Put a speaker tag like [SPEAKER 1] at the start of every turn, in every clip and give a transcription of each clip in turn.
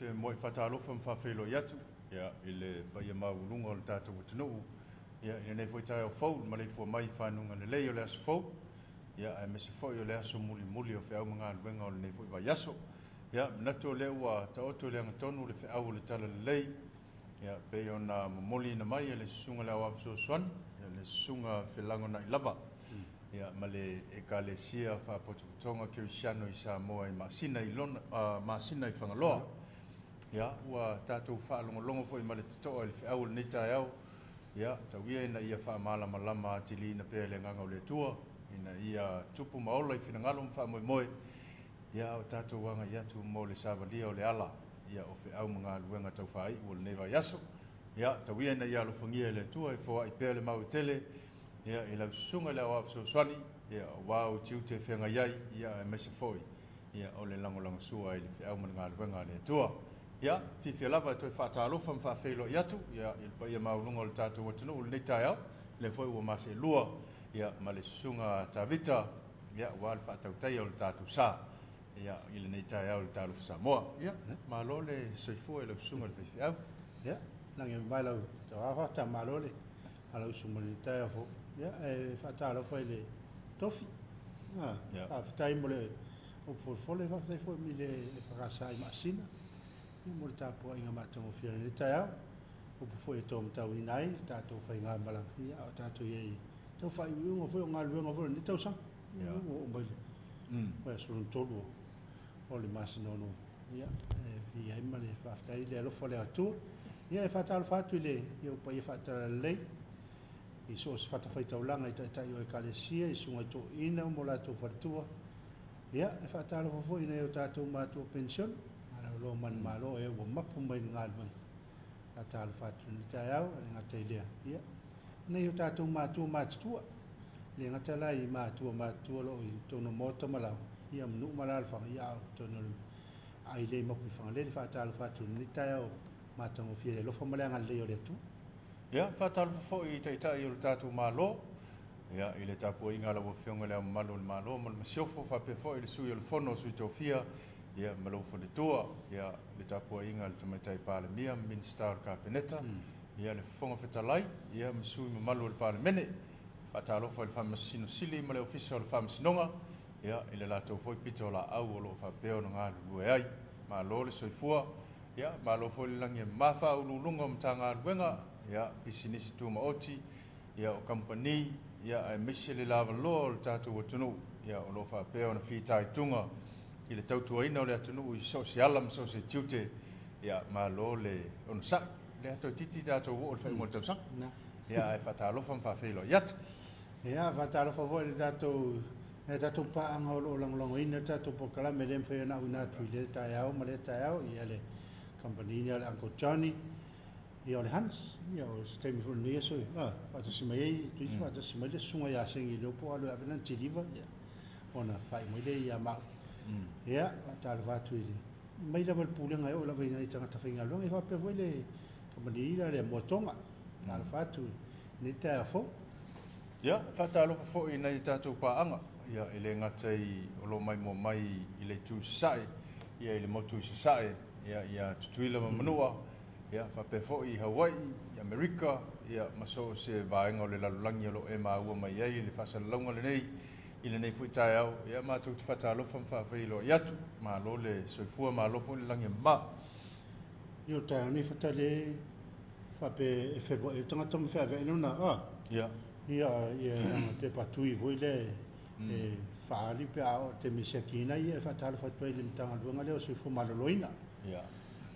[SPEAKER 1] te muai faatalofa ma faafeiloai atu ia, i le paia maualuga o le tatou atunuu ia, i lenei foi taeao fou, le maleifua mai i fanuga lelei o le aso fou, ia, aemaise foi o le aso mulimuli o feau ma galuega o lenei foi vaiaso. Ia, manatu o lea ua taoto i le agatonu le feau o le Talalelei, ia, pei ona momoliina mai e le Susuga i le Aoao Fesoasoani, ia, le Susuga Felagona'i lava, ia, ma le Ekalesia Faapotopotoga Kerisiano i Samoa i Maasina i lona, Masina i Fagaloa. Ia, ua tatou faalogologo foi ma le totoa i le feau o lenei taeao, ia, tau ia ina ia faamalamalama atiliina pea e le Agaga o le Atua, ina ia tupu ma ola i finagalo ma faamoemoe, ia, a o tatou agai atu mo le savalia o le ala, ia, o feau ma galuega taufaai'u o lenei vaiaso. Ia, tau ia ina ia alofagia e le Atua e foai pea le mau e tele, ia, i lau Susuga i le Aoao Fesoasoani, ia, aua ou tiute e feagai ai, ia, aemaise foi, ia, o le lagolagosua i le feau ma le galuega a le Atua. Ia, fiafia lava e toe faatalofa ma faafeiloai atu, ia, i le paia maualuga o le tatou atunuu i lenei taeao, lea foi ua maseelua, ia, ma le Susuga a Tavita, ia, aua le faatautaia o le tatou sa, ia, i lenei taeao i le Talofa Samoa. Ia, malo le soifua i lau Susuga i le faifeau.
[SPEAKER 2] Ia, lagi e mamae lau tauafa, faamalo le alausu mo lenei taeao fou. Ia, e faatalofa i le tofi. Faafetai mo le upu folefole, faafetai foi i le EFKS i Maasina, ia, mo le tapuaiga matagofie i lenei taeao. Upu foi e taumatauina ai le tatou faigamalaga, ia, a o tatou i ai i tau faaiuiuga foi o galuega foi o lenei tausaga. Ia, ua oo mai le aso lona 3 o le masina o Novema. Ia, e viia ai ma le faafetai i le alofa o le Atua. Ia, e faatalofa atu i le i ou paia faatalalelei i so o se fatafaitaulaga i taitai o Ekalesia, i susuga i toeaiina ma o latou faletua. Ia, e faatalofa foi i nai o tatou matua penisione, malolo manumalo e ua mapu mai i le galuega. Faatalofa atu i lenei taeao, e le gata i lea, ia, nai o tatou matua matutua, le gata la i matua matutua o lo o i totonu o maota ma laoa, ia ma nuu ma alaalafaga, ia a o totonu o le ailei mapu i Fagalele. Faatalofa atu i lenei taeao matagofie i le alofa ma le agalelei o le Atua.
[SPEAKER 1] Ia, faatalofa foi i Taitai o le tatou Malo, ia, i le tapuaiga a lau Afioga i Le Ao Mamalu o le Malo ma le Masiofo, faapea foi le Sui o le Fono a Sui Tofia, ia, ma lou faletua, ia, le tapuaiga a le Tamaitai Palemia ma Minisita o le Kapeneta, ia, le Fofoga Fetalai, ia, ma sui usufono mamalu o le Palemene. Faatalofa i le Faamasino Sili ma le Ofisa o le Faamasinoga, ia, i le latou foi pitolaau o lo o faapea ona galulue ai. Malo le soifua, ia, malo foi le lagi e mama Faauluuluga o Matagaluega, ia, pisinisi tumaoti, ia, o kamupani, ia, aemaise le lavaloa o le tatou atunuu, ia, o lo o faapea ona fitaituga i le tautuaina o le atunuu i so o se ala ma so o se tiute, ia, malo le onosai. Lea toeitiiti tatou oo i le faaiuga o le tausaga. Ia, ae faatalofa ma faafeiloai atu.
[SPEAKER 2] Ia, faatalofa foi i le tatou le tatou paaga o lo o lagolagoina le tatou polokalame e le mafai ona auina atu i lea taeao ma lea taeao, ia le kamupani lea o le Uncle Johnny, ia o le Hans, ia o se taimi foi o lenei aso e faatasi mai ai, toeitiiti faatasi mai le susuga ia Segi i le po o alu e ave lana tiliva, ia, ona faai mai lea ia maua. Ia, faatalofa atu i le mai lava i le pulega e oo lava i nai tagata faigaluega, ia faapea foi le kamupani lea le Moatoga. Talofa atu i lenei taeao fou.
[SPEAKER 1] Ia, faatalofa foi i nai a tatou paaga, ia, e le gata i o lo o maimoa mai i le itu i Sasae, ia, i le motu i Sasae, ia, ia Tutuila ma Manua, ia, faapea foi i Hawaii, i Amerika, ia, ma so o se vaega o le lalolagi o lo o e maua mai ai le faasalalauga lenei i lenei foi taeao. Ia, matou te faatalofa ma faafeiloai atu. Malo le soifua, malo foi le lagi e mama.
[SPEAKER 2] Ia o le taeao nei Fatale faapea e feluai ai tagata ma feaveai lona a ia ia lana pepa tui foi lea e faaali pe a oo i le taimi e siakiina ai. Ia e faatalofa atu ai i le Matagaluega lea o Soifua Maloloina.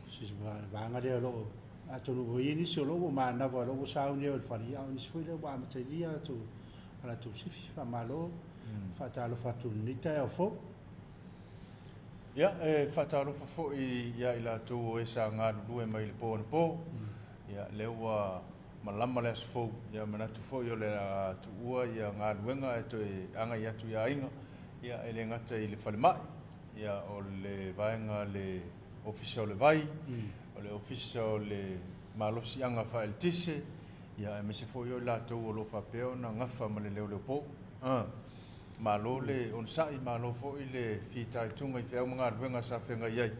[SPEAKER 2] Se vaega lea o lo o atonu ua i ai nisi o lo o ua manava o lo o ua sauni ai o le fale, ia a o nisi foi lea ua amatalia a latou sifi. Faamalo, faatalofa atu i lenei taeao fou.
[SPEAKER 1] Ia, e faatalofa foi ia i latou o e sa galulue mai le po anapo. Ia, lea ua malama le aso fou, ia manatu foi o le a tuua ia galuega ae toe agai atu i aiga. Ia, e le gata i le falemai, ia, o le vaega a le Ofisa o le Vai, o le Ofisa o le Malosiaga Faaeletise, ia, aemaise foi o i latou o lo o faapea ona gafa ma le leoleopo. Malo le onosai, malo foi le fitaituga i feau ma galuega sa feagai ai.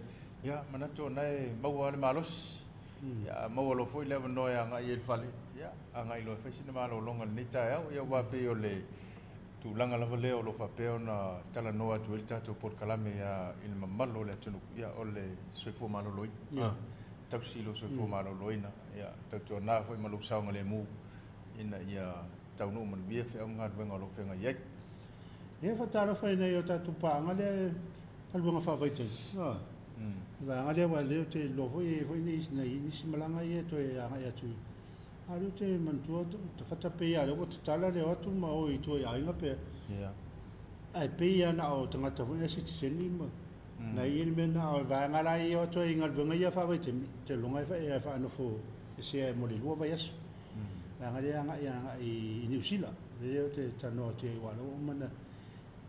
[SPEAKER 1] Ia, manatu o na e maua le malosi. Ia, a maua loa foi le avanoa e agai ai i le fale, ia, agai loa e fai sina malologa i lenei taeao. Ia, aua pei o le tulaga lava lea o lo o faapea ona talanoa atu ai le tatou polokalame i le mamalu o le atunuu, ia, o le soifua maloloina. Tausi lou soifua maloloina, ia, tautuana foi ma lou saogalemu ina ia taunuu manuia feau ma galuega o lo o feagai ai.
[SPEAKER 2] Ia, faatalofa i nai o tatou paaga lea galuega faavaitaimi. Le vaega lea aua o lea ou te iloa foi e i ai foi nai nisi malaga ia e toe agai atu. A o lea ou te manatua tafata pei lava o lea ua tatala le o atu ma o i tua i aiga pe ae pei lava na o tagata foi ia sitiseni ma na e i ai le mea lena. A o le vaega la ia e o atu ai i galuega ia faavaitaimi, ou te lagona e faanofo esea mo le 2 vaiaso. Vaega lea e agai agai i Niu Sila, lea ou te talanoa atu ai aua o lea ua uma ona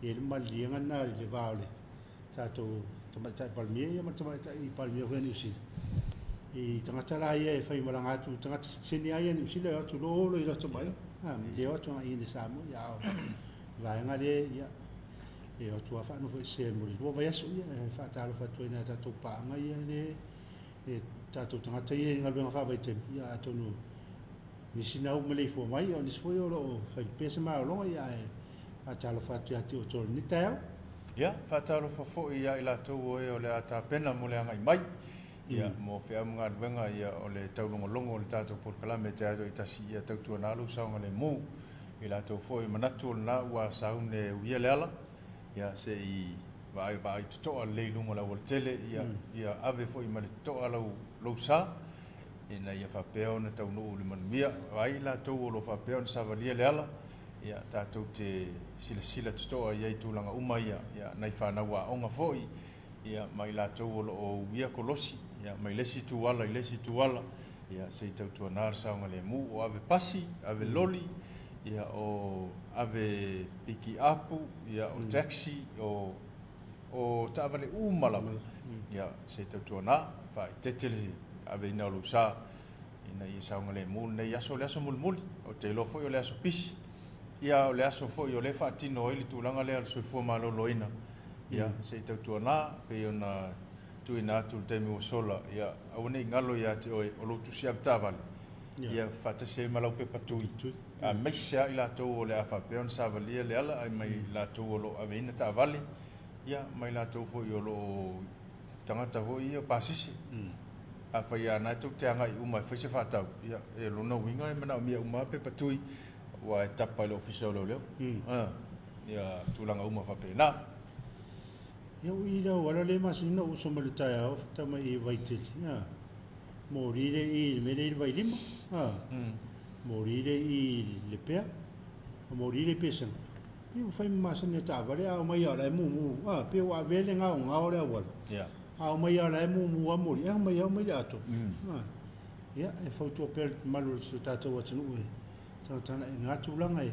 [SPEAKER 2] i ai le maliliega lena i le va o le tatou Tamaitai Palemia ia ma le Tamaitai Palemia foi o Niu Sila i tagata la ia e faimalaga atu, tagata sitiseni lava ia Niu Sila e o atu loa o loa i latou aiga, le o atu agai i Samoa. Ia, a o le vaega lea ia e o atu lava faanofoesea mo le 2 vaiaso. Ia, e faatalofa atu ai i nai a tatou paaga ia le e tatou tagata ia i galuega faavaitaimi. Ia, atonu nisi na ua maleifua mai, o nisi foi o lo o fai pea se malologa. Ia, ae faatalofa atu ia te outou i lenei taeao.
[SPEAKER 1] Ia, faatalofa foi ia i latou o e o le a tapena mo le agai mai, ia, mo feau ma galuega, ia, o le taulogologo o le tatou polokalame taeao taitasi, ia tautuana lou saogalemu. I latou foi manatu o lena ua sauni uia le ala, ia, se i vaai vaai totoa lelei i luga o le aualatele, ia, ia ave foi ma le totoa lou sa, ina ia faapea ona taunuu i le manuia. Ai latou o lo o faapea ona savalia le ala, ia, tatou te silasila totoa i ai i tulaga uma ia, ia, nai fanau aoga foi, ia, ma i latou o lo o uia kolosi, ia, mai le isi ituala i le isi ituala, ia, se i tautuana le saogalemu, o ave pasi, ave loli, ia, o ave pikiapu, ia, o taxi, o taavale uma lava, ia, se i tautuana, faaeteete le aveina o lou sa, ina ia saogalemu lenei aso, o le aso mulimuli. Ou te iloa foi o le aso pisi, ia, o le aso foi o lea e faatino ai le tulaga lea o le soifua maloloina, ia, se i tautuana, pei ona tuuina atu le taimi ua sola, ia, aua ne i galo ia te oe o lou tusi avetaavale, ia faatasi ai ma lau pepa tui, aemaise lava i latou o le a faapea ona savalia le ala, ai mai latou o lo o aveina taavale, ia, mai latou foi o lo o tagata foi ia pasese. Afai lava na tou te agai uma e fai se faatau, ia, e lona uiga e manaomia uma lava pepa tui, aua e tapa i le ofisa o leoleo. Ia, tulaga uma faapena.
[SPEAKER 2] Ia, ui i le auala lea e masani ona ou uso mai i le taeao faatoa mai i Vaitele, ia, moli le i le mea lea i le Vailima, moli le i Lepea, moli le i Pesega. Pei ua fai ma masani a taavale, a omai lava o la e mumu, pei ua avea le gaogao o le auala. A omai lava o la e mumu lava moli, e omai lava omai i le atoa. Ia, e fautua pea le mamalu o le tatou atunuu e tagatagai i lena tulaga e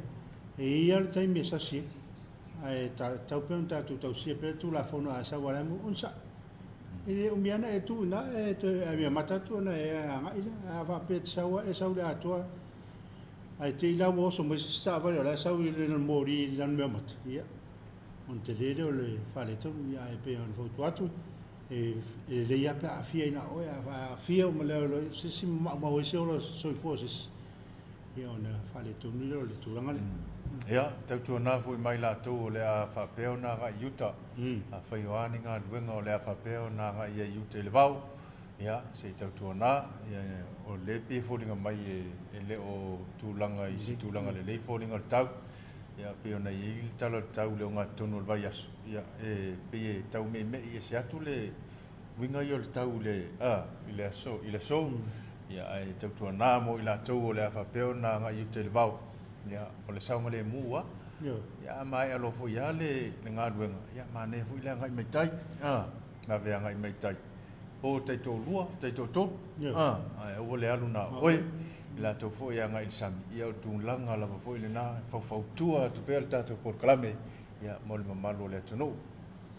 [SPEAKER 2] i ai lava le taimi e sasi ai, ae tatau pea ona tatou tausia pea le Tulafono. A sau lava o la e mumu, onosai. E le umi lava ona e tu i ina e toe amiamata atu ona e agai lea. A faapea e te sau lava e sau i le atoa, ae te i la ua oso mai se isi taavale o la e sau i le moli i lana meamata, ia, ona tele lea o le faaletonu. Ia, ae pei ona fautua atu, e lelei lava pe a aafia ina oe, a aafia uma lea se isi ma maumau ai se ola soifua o se isi, ia, ona faaletonu lea o le tulaga lea.
[SPEAKER 1] Ia, tautuana foi mai latou o le a faapea ona agai i uta. Afai o a ni galuega o le a faapea ona agai ai i uta i le vao, ia, se i tautuana, ia, o lea pei e foliga mai e le o tulaga i se tulaga lelei foliga o le tau. Ia, pei ona i ai le tala o le tau i le ogatotonu o le vaiaso, ia, e pei e tau meimei ese atu le uiga ia o le tau i le, i le aso, i le aso. Ia, ae tautuana mo i latou o le a faapea ona agai i uta i le vao, ia, o le saogalemu lava. Ia, a maea loa foi lava le galuega, ia, manaia foi le agai mai tai, vave agai mai tai, o taitoalua, taitoatolu, ae aua le alu na o oe. I latou foi e agai i le sami, ia, o le tulaga lava foi lena, e faufautua atu pea le tatou polokalame, ia, mo le mamalu o le atunuu,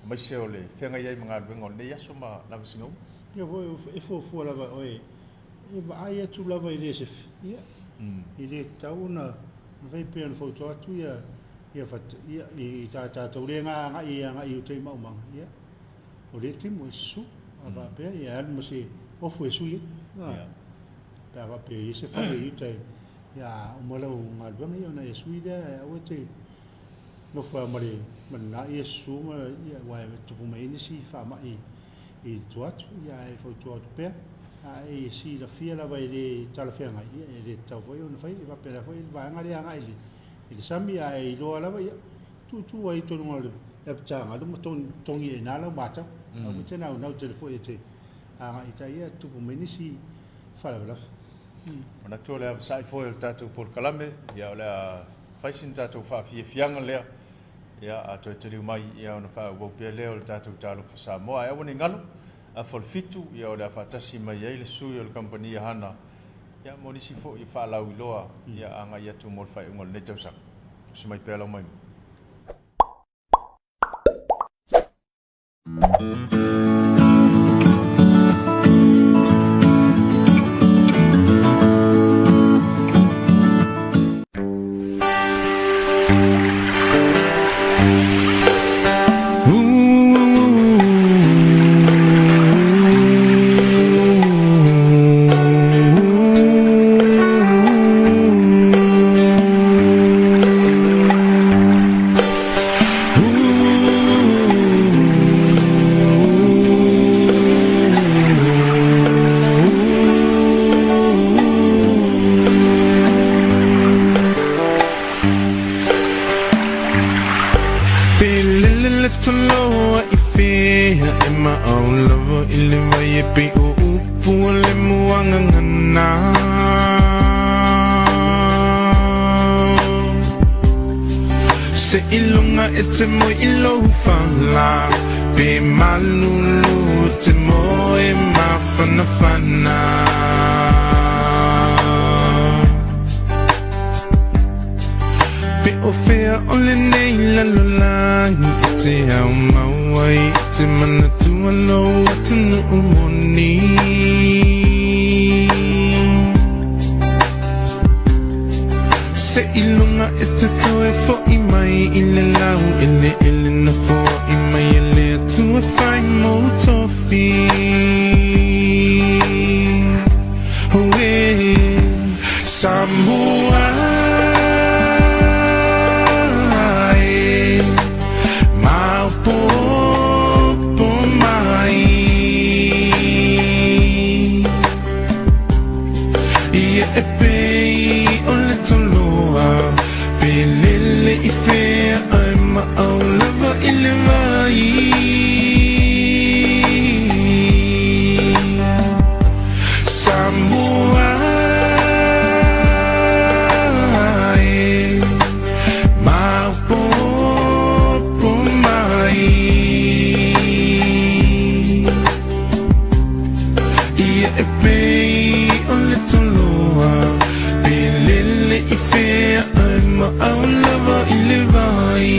[SPEAKER 1] aemaise o le feagai ai ma galuega o lenei aso ma lavasiga uma.
[SPEAKER 2] Ia foi e fuafua lava oe e vaai atu lava i le sefe, ia, e le tatau ona fai pei ona fautua atu ia ia fat, ia i tatou le agai agai i uta i maumaga, ia, o lea timu e susu. A faapea ia alu ma se ofu e sui ai. Pe a faapea e i ai se fale i uta ia uma lau galuega ia ona e sui lea aua e te nofo lava ma le ma lena ia susu ma ia aua e tupu mai ai nisi faamai i tua atu. Ia ae fautua atu pea, a e silafia lava e le talafeagai, ia e le tatau foi ona faia. E faapena foi le vaega lea agai i le sami, a e iloa lava ia tuutuu ai i totonu o le apitagalu ma togi ai i ina lau matau. Aua e te naunau tele foi e te agai i tai ia tupu mai nisi faalavelave.
[SPEAKER 1] Manatu o le avasaai foi o le tatou polokalame, ia o le a fai sina tatou faafiafiaga lea, ia a toe taliu mai ia ona faaauau pea lea o le tatou Talofa Samoa. Ae aua ne i galo, afa o le 7, ia o le a faatasi mai ai le sui o le kamupani a Hana, ia mo nisi foi faalauiloa ia agai atu mo le faaiuga o lenei tausaga. Tusi mai pea lau maimoa.
[SPEAKER 3] Se ilunga e te moe i lou fala Pe malulu te moe mafanafana Pe o fea o lenei lalolagi E te ao mau ai i te manatua lou atunuu moni Se i luga e te toe foʻi mai i le lau eleele na foai mai e le Atua fai mou tofi Oh eh Samoa e Maopopo mai Ia e pei o le toloa Pe lele i fea ae maau lava i le vai Samoa e Maopopo mai Ia e pei o le toloa Pe lele i fea ae maau lava i le vai.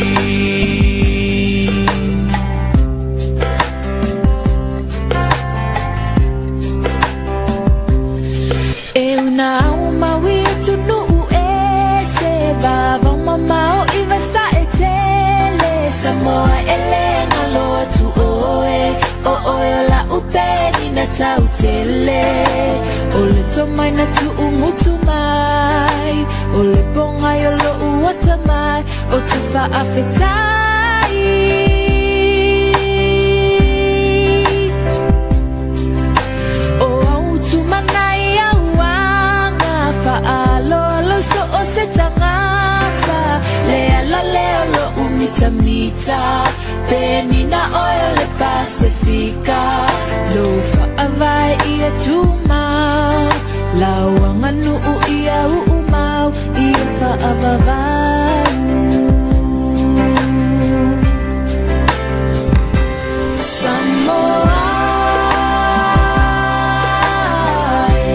[SPEAKER 4] E una au mau i atunuu ese Vavao mamao i vasae tele Samoa e le galo atu oe O oe o la'u penina tau tele O le tomai na tuugutu mai O le pogai o lo'u atamai Ou te faafetai O au tumanai au aga Faaaloalo i so o se tagata Le ala lea o lo'u mitamita Penina oe o le Pasefika Lou faavae ia tumau Lau aganuu ia uumau Ia faavavau Samoa e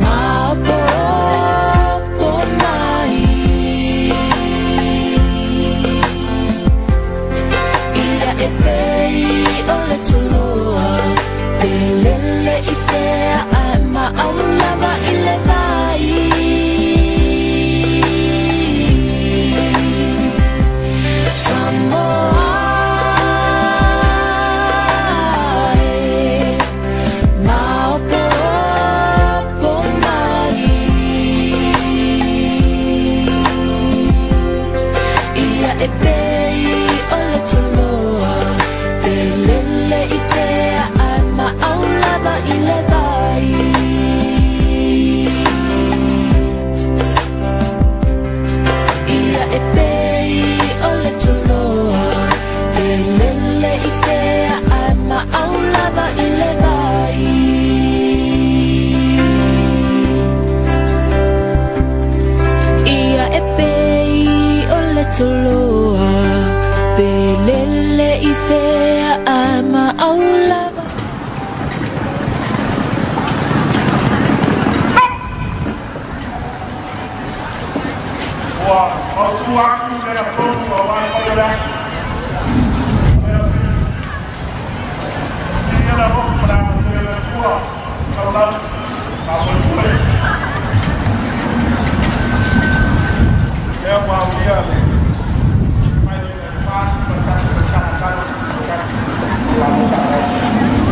[SPEAKER 4] Maopopo mai Ia e pei o le toloa Pe lele i fea ae maau lava i le vai Samoa e
[SPEAKER 5] Ua mautu atu le lafoga aua le paia o le aso. Viia le alofa ma le agalelei o le Atua taulau faamoemoe. Lea ua aulia le faailoina i le 41 tausaga talu ona tuumalo Samoa.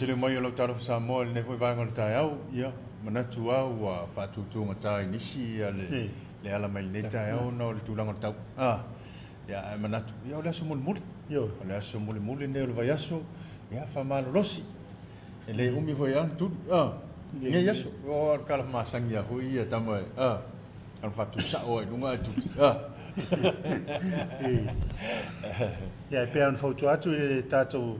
[SPEAKER 1] tele mai o lau Talofa Samoa i lenei foi vaega o le taeao. Ia, manatu lava ua faatutugata i nisi ia le, le ala mai lenei taeao ona o le tulaga o le tau. Ah, ia, ae manatu, ia o le aso mulimuli.
[SPEAKER 2] Ioe.
[SPEAKER 1] O le aso mulimuli lenei o le vaiaso, ia, faamalolosi. E le umi foi lava ona tuli. Ah, lenei aso, o le tala masani lava foi ia tama e, ah, ona faatusao ai i luga ae tuli. Ah.
[SPEAKER 2] Ia, e pei ona fautua atu i le tatou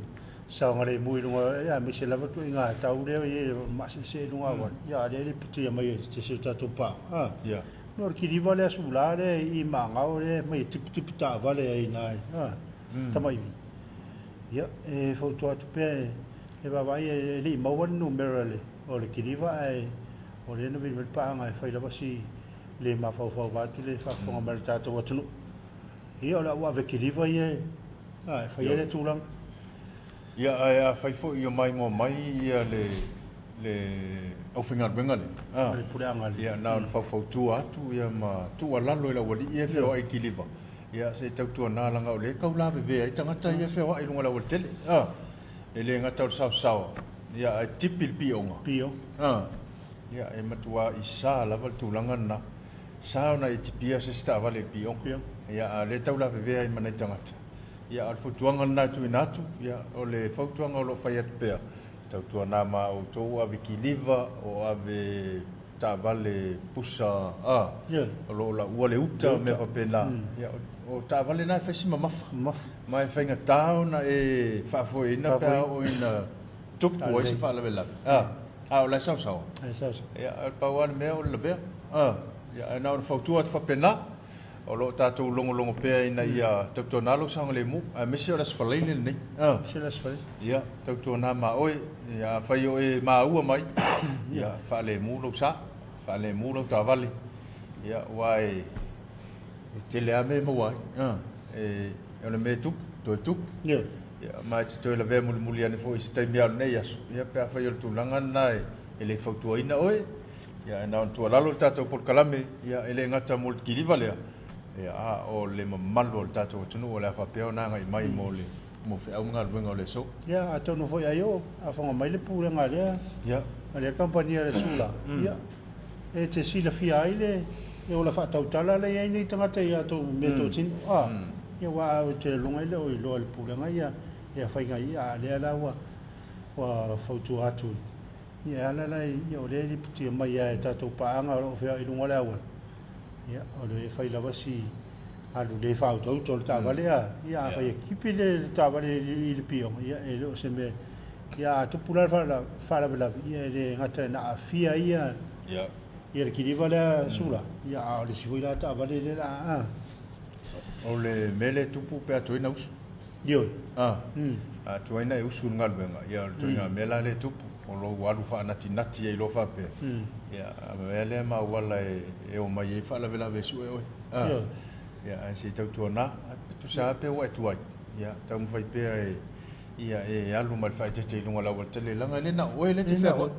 [SPEAKER 2] saogalemu i luga, ia, aemaise lava ituaiga tau lea e i ai maseese i luga auala, ia, a o lea e le pitia mai e se tasi o tatou paaga. Ah.
[SPEAKER 1] Ia.
[SPEAKER 2] O le kiliva lea sula lea i Maagao lea mai e tipitipi taavale ai i ina, ah, tamaivi. Ia, e fautua atu pea e vaavaai e le i maua le numera o le kiliva ae o lea na vili mai le paaga e fai lava si le mafaufau vaeatu le faafofoga mai a le tatou atunuu. Ia, o le au ave kiliva ia e fai ai lea tulaga.
[SPEAKER 1] Ia, ae afai foi o maimoa mai ia le le aufaigaluega lea, a,
[SPEAKER 2] Le puleaga lea.
[SPEAKER 1] Ia, na ona faufautua atu ia ma tuualalo i le aualii ia e feoai i kiliva, ia se i tautuana leaga o lea e tau lavevea ai tagata ia e feoai i luga o le aualatele, a, e le gata o le saosaoa, ia ae tipi le pioga.
[SPEAKER 2] Pioga.
[SPEAKER 1] A, ia e matua isa lava le tulaga lena. Sa ona e tipia se isi taavale i le pioga. Ia, a o lea e tau lavevea ai ma nai tagata. Ia, a o le fautuaga lena e tuuina atu, ia, o le fautuaga o lo o fai atu pea, tautuana ma outou o ave kiliva, o ave taavale pusa, a, o lo o laua le uta, mea faapena. Ia, o taavale na e fai si mamafa. Ma e faigata ona e faafoeina pe a oo ina tupu ai se faalavelave. A, a o la e saosaoa. Ia, e pau lava le mea o le lavea. A, ia, ae na ona fautua atu faapena, o lo o tatou logologo pea ina ia tautuana lou saogalemu, aemaise o le Aso Faraile lenei. A, ia, tautuana ma oe, ia, afai o e maua mai, ia, faalemu lou sa, faalemu lau taavale, ia, aua e tele lava mea e maua ai. A, e, o le mea e tupu, toe tupu.
[SPEAKER 2] Ia.
[SPEAKER 1] Ia, ma e te toe lavea mulimuli ane foi i se taimi lava o lenei aso, ia, pe afai o le tulaga lena e le fautuaina oe, ia, e na ona tuualalo le tatou polokalame, ia, e le gata mo le kiliva lea, ia, a o le mamalu o le tatou atunuu o le a faapea ona agai mai mo le mo feau ma galuega o le aso.
[SPEAKER 2] Ia, atonu foi ai o afoga mai le pulega a lea, a lea kamupani a le Sula, ia, e te silafia ai le le ola faatautala lea e i ai nei tagata i atou meatotino, a, ia aua ou te lagona e le o iloa e le pulega ia ia faiga ia, a o lea la ua ua fautua atu ia e ala la ia o lea e lipotia mai lava e tatou paaga o lo o feoai i luga o le auala, ia o lea e fai lava si alu le faautauta o le taavale, a, ia afai e kipi le taavale i le pioga, ia e le o se mea. Ia a tupu la le faalavelave, ia e le gata ina aafia ai ia ia le kiliva lea sula, ia a o le isi foi la taavale lea la a.
[SPEAKER 1] O le mea lea e tupu pe a tuai na usu.
[SPEAKER 2] Ioe.
[SPEAKER 1] A, a tuai na e usu i le galuega, ia o le ituaiga mea la lea e tupu, o lou alu faanatinati ai loa faapea, ia a mea lea ma auala e omai ai faalavelave e sue oe. A, ia ae se i tautuana, tusa lava pe ua e tuai, ia taumafai pea e Ia e alu ma le faaeteete i luga o le aualatele, leaga e le na o oe lea e te fealuai.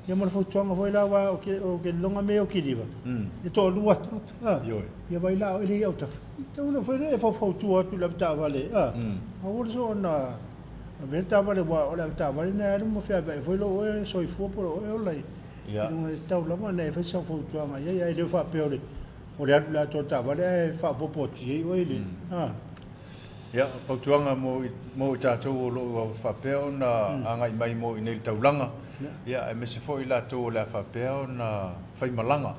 [SPEAKER 2] Ia ma le fautuaga foi la, aua o ke loga mea o kiliva, e toalua tagata, ia vai la o ele i autafa, e tatau ona fai lea e faufautua atu i le avetaavale, aua le soona ave le taavale, aua o le avetaavale na e alu ma feaveai foi lou oe soifua po o lou oe ola i luga, e tatau lava ona e fai sau fautuaga i ai, ae le faapea o le alu i le atoa o le taavale ae faaopoopo atu i ai oe i le.
[SPEAKER 1] Ia, o fautuaga mo mo i tatou o lo o faapea ona agai mai mo i inei i le taulaga, ia, aemaise foi i latou o le a faapea ona faimalaga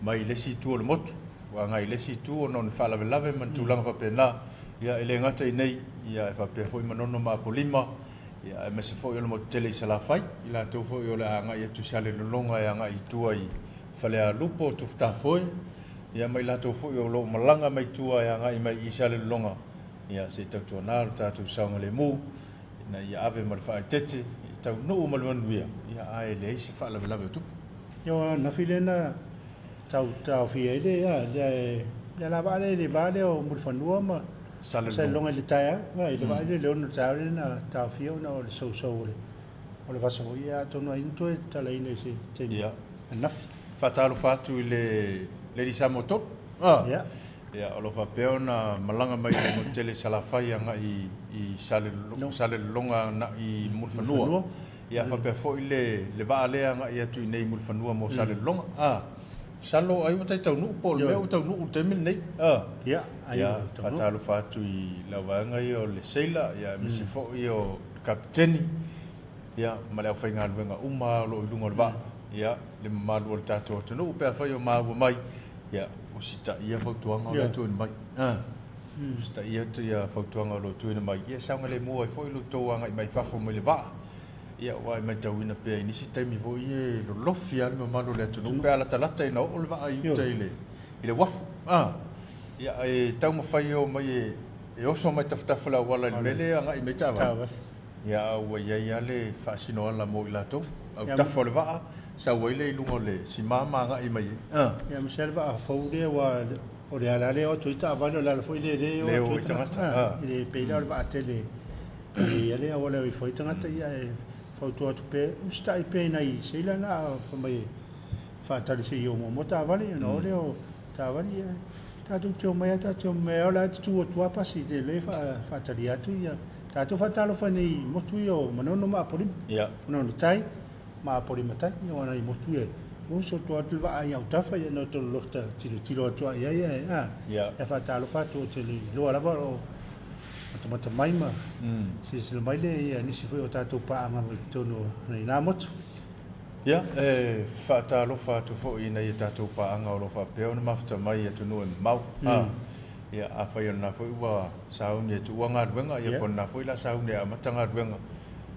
[SPEAKER 1] mai le isi itu o le motu agai i le isi itu ona o ni faalavelave ma ni tulaga faapena. Ia, e le gata i inei, ia, e faapea foi Manono ma Apolima, ia, aemaise foi o le motu tele i Salafai, i latou foi o le a agai atu i Salelologa e agai i tua i Falealupo, Tufutafoe, Ia ma i latou foi o lo o malaga mai tua e agai mai i Salelologa, ia se i tautuana lo tatou saogalemu ina ia ave ma le faaeteete e taunuu ma le manuia, ia ae leai se faalavelave o tupu.
[SPEAKER 2] Ia o ananafi lea na tau taofia ai le le le alavaa lea i le va lea o Mulifanua ma Salelologa i le taeao. I le vaai lea i le 6 i le taeao lea na taofia ona o le sousou o le o le vasa foi, ia atonu ai na toe tatalaina i se taimi ananafi.
[SPEAKER 1] Faatalofa atu i le Lady Samoa 3. Ah.
[SPEAKER 2] Yeah.
[SPEAKER 1] Ia, o lo o faapea ona malaga mai le motu tele i Salafai agai i Salelologa agai i Mulifanua. Ia, faapea foi le le vaa lea e agai atu i inei i Mulifanua mo Salelologa. A, masalo ai ua tai taunuu po o le mea ua taunuu i le taimi lenei. A,
[SPEAKER 2] Ia, ai
[SPEAKER 1] ia,
[SPEAKER 2] ua taunuu.
[SPEAKER 1] faatalofa atu i lau vaega ia o le seila, ia aemaise foi o le kapeteni, ia, ma le aufaigaluega uma lava o lo o i luga o le vaa. Ia, le mamalu o le tatou atunuu pe afai o maua mai, ia, usitaia fautuaga o lo o tuuina mai. A, usitaia atu ia fautuaga o lo o tuuina mai, ia e saogalemu ai foi lo outou agai mai fafo mai le vaa. Ia, aua e matauina pea i nisi taimi foi e lolofi lava le mamalu o le atunuu pe a latalata ina oo le vaa i uta i le, i le uafu. A, ia, e taumafai e omai e, e oso mai tafatafa o le auala i le mea lea e agai mai taavale. Ia, a ua i ai lava le faasinoala mo i latou, autafa o le vaa, sau ai lea i luga o le sima ma agai mai ai. A.
[SPEAKER 2] Ia, aemaise lava le vaa fou lea aua o le ala lea e o atu ai taavale, o le ala foi lea e le o atu ai tagata. A, e le pei la o le vaa tele e i ai le auala e o ifo ai tagata, ia e fautua atu pea, usitai pea i nai seila na fai mai e faatali se i o muamua taavale, ona o lea o taavale, ia tatou te omai lava, tatou te omai lava, o la e tutu atu lava pasi, e le faatalia atu ia tatou faatalofa nei i motu ia o Manono ma Apolima. Manono tai ma Apolima tai, ia o nai motu ia, oso atu atu le vaa i autafa, ia na tololota tilotilo atu ai ai, ae a, e faatalofa atu, ou te iloa lava o matamata mai ma silasila mai le ia nisi foi o tatou paaga mai totonu o nai na motu.
[SPEAKER 1] Ia, e faatalofa atu foi i nai a tatou paaga o lo o faapea ona mafuta mai i atunuu e mamao. A, ia, afai o lena foi ua sauni e tuua galuega, ia, po o lena foi o le a sauni e amata galuega,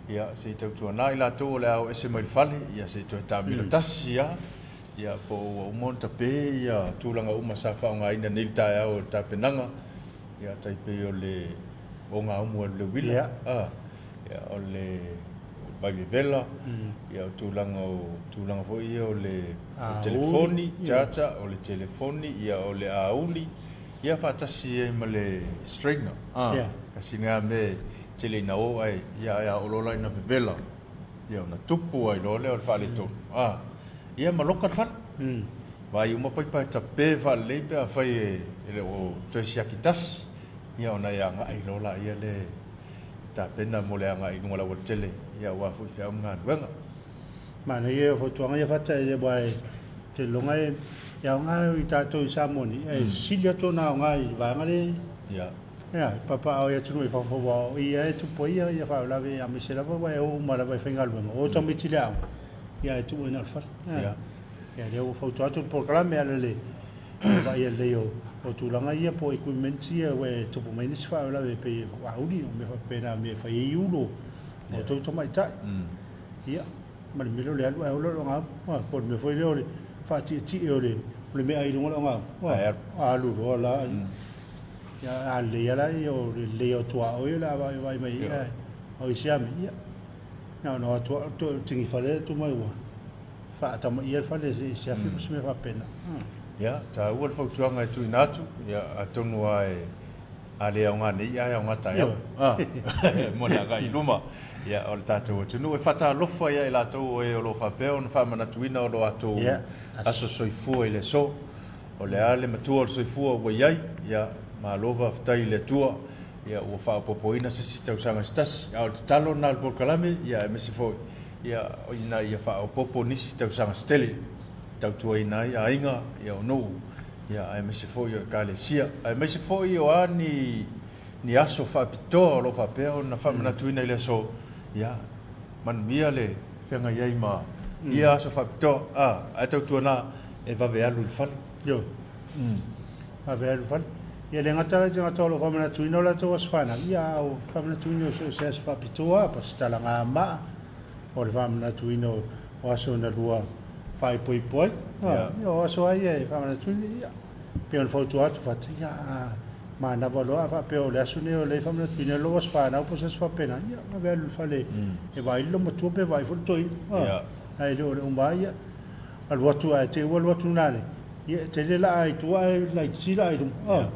[SPEAKER 1] ia, se i tautuana i latou o le a o ese mai le fale, ia, se i toe taamilo tasi lava, ia, po o ua uma ona tape ia tulaga uma sa faaaogaina nei i le taeao o le tapenaga, ia, tai pei o le ogaumu e alu i le uila, a, ia, o le vai vevela, ia, o tulaga o tulaga foi ia o le telefoni, charger, o le telefoni, ia, o le auli, ia, faatasi ai ma le straightener, a, tasi lena mea e tele ina o ae, ia, ae a oo loa la ina vevela, ia, ona tupu ai loa lea o le faaletonu, a, ia, ma loka le fale. Vaai uma paipa e tape faalelei pe afai e le o toe siaki tasi, ia, ona e agai loa laia le tapena mo le agai i luga o le aualatele, ia, aua foi feau ma galuega.
[SPEAKER 2] Manaia ia fautuaga ia Fata aua e te iloga e aoga i tatou i Samoa nei, ae sili atu ona aoga i le vaega lea ia e papaaao i atunuu i fafo aua o i lava e tupu ai ia faalavelave aemaise lava aua e o uma lava e faigaluega, o tamaiti i le aoga ia ae tuu ai na o le fale. Ia lea ua fautua atu le polokalame e ala i le vaaia lelei o tulaga ia po o equipment ia ua e tupu mai nisi faalavelave pei o auli o mea faapena mea e fai ai ulo o outou tamaitai. Ia, ma le mea lea o le alu ae ola le ogaumu. Ua, po o le mea foi lea o le faatietie o le, o le meaai i luga o le ogaumu. Ua, alu loa la. Ia, a lelei lava la ia o le lelei o tuaoi o le a vaai mai ai, ae o isi lava mea, ia, na ona o atu lava toe tigi fale atu mai ua faatamaia le fale i se afi ma se mea faapena.
[SPEAKER 1] Ia, taua le fautuaga e tuuina atu, ia, atonu lava e A le aoga nei ae aoga taeao. Mo le agai i luma ia, o le tatou atunuu. E faatalofa ia i latou o e o lo o faapea ona faamanatuina o lo latou aso soifua i le aso. O le a le matua o le soifua ua i ai, ia, malo faafetai i le Atua, ia, ua faaopoopoina se isi tausaga se tasi. A o le tatalo lena a le polokalame, ia, aemaise foi, ia, ina ia faaopoopo nisi tausaga se tele e tautuaina ai aiga, ia, o nuu, ia, aemaise foi o Ekalesia, aemaise foi o a ni, ni aso faapitoa o lo o faapea ona faamanatuina i le aso, ia, manuia le feagai ai ma ia aso faapitoa, a, ae tautuana e vave alu i le fale.
[SPEAKER 2] Ioe. Vave alu i le fale. Ia le gata la i tagata o lo o faamanatuina o latou aso fanau, ia a o faamanatuina o so o se aso faapitoa lava, po o se talagamaa, o le faamanatuina o aso na lua faaipoipo ai. Ia, o aso lava ia e faamanatuina, ia, pei ona fautua atu Fata, ia, a manava loa a faapea o le aso lenei o lea e faamanatuina ai lou aso fanau po o se aso faapena, ia, vave alu i le fale e vaai le loomatua pe vaai foi le toeaina. Ae le o le uma lava, ia, alu atu ae te i ua alu atu nanei, ia, e tele laa i tua ae laitiiti laa i luma.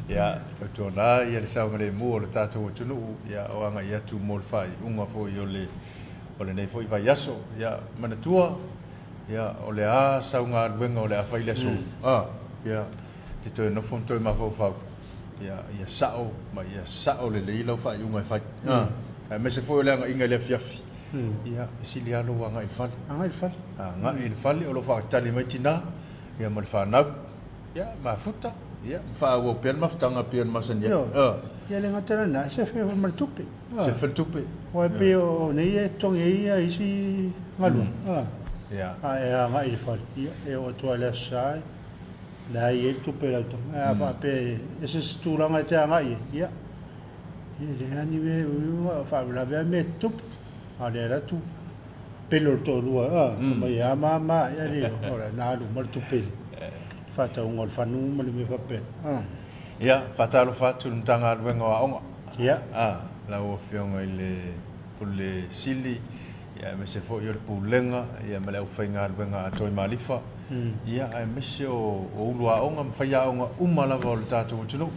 [SPEAKER 1] Ia, tautuana ia le saogalemu o le tatou atunuu, ia, o agai atu mo le faaiuga foi o le o lenei foi vaiaso. Ia, manatua, ia, o le a sau galuega o le a fai le aso, a, ia, e te toe nofo ma toe mafaufau, ia, ia sao ma ia sao lelei lau faaiuga e fai. A. Aemaise foi o le agaiga i le afiafi, ia, e sili lava lou agai i le fale.
[SPEAKER 2] Agai i le fale.
[SPEAKER 1] Agai i le fale, o lo o faatali mai tina, ia ma le fanau, ia, mafuta, ia, ma faaauau pea le mafutaga e pei ona masani ai.
[SPEAKER 2] Ioe. Ia le gata lena, e sefe foi ma le tupe.
[SPEAKER 1] Sefe le tupe.
[SPEAKER 2] Aua e pei o nei e totogi ai isi galuega. A e agai i le fale, ia, e oo atu lava i le Aso Sa, la e i ai le tupe i lau taga. Ae a faapea e ese se tulaga e te agai i ai, ia, e leai lava ni mea e faalavelave lava mea e tutupu. A o le alu atu pele o le toalua, fai mai e a ma, ia le iloa, o lena alu uma le tupe i le faatauga o le fanu ma le mea faapena.
[SPEAKER 1] Ia, faatalofa atu i le Matagaluega o Aoga.
[SPEAKER 2] Ia.
[SPEAKER 1] Lau Afioga i le Pule Sili, ia aemaise foi o le Pulega ia ma le aufaigaluega a Toimalifa, ia aemaise o ulu aoga ma faiaoga uma lava o le tatou atunuu.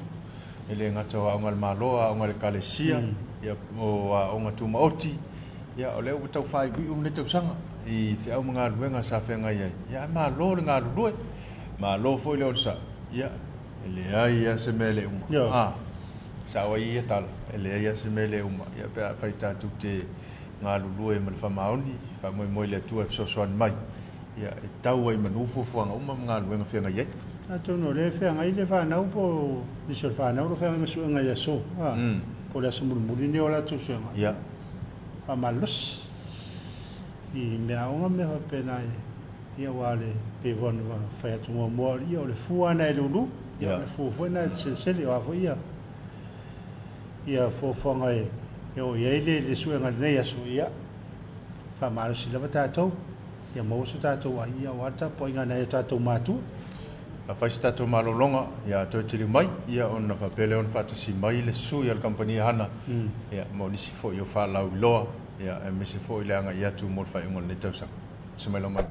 [SPEAKER 1] E le gata o aoga a le Malo, aoga a le Ekalesia, ia o aoga tumaoti, ia o lea ua tau faaiuiu lenei tausaga i feau ma galuega sa feagai ai. Ia ae malo le galulue, malo foi le onosai, ia e leai lava se mea e le uma.
[SPEAKER 2] Ioe.
[SPEAKER 1] Sao ai ia tala, e leai lava se mea e le uma, ia pe afai tatou te galulue ma le faamaoni, faamoemoe i le Atua e fesoasoani mai, ia e tau ai i manu fuafuaga uma ma galuega feagai ai.
[SPEAKER 2] Atonu o lea e feagai le fanau po o nisi o le fanau o lo o feagai ma suega i le aso, a, po o le aso mulimuli lenei o latou suega.
[SPEAKER 1] Ia.
[SPEAKER 2] Faamalosi i meaaoga ma mea faapena ia aua le pei foi ona fai atu muamua, ia o le fua lena e lulu, ia o le fua foi lena e te selesele, o a foi ia ia fuafuaga e oo i ai le suega i lenei aso, ia faamalosi lava tatou, ia maua so tatou ai, ia aua le tapuaiga a nai o tatou matua.
[SPEAKER 1] A fai se tatou malologa, ia toe tiliu mai, ia ona faapea lea ona faatasi mai le sui a le kamupani Hana, ia mo nisi foi o faalauiloa, ia aemaise foi le agai atu mo le faaiuga o lenei tausaga. Se mai lau malu.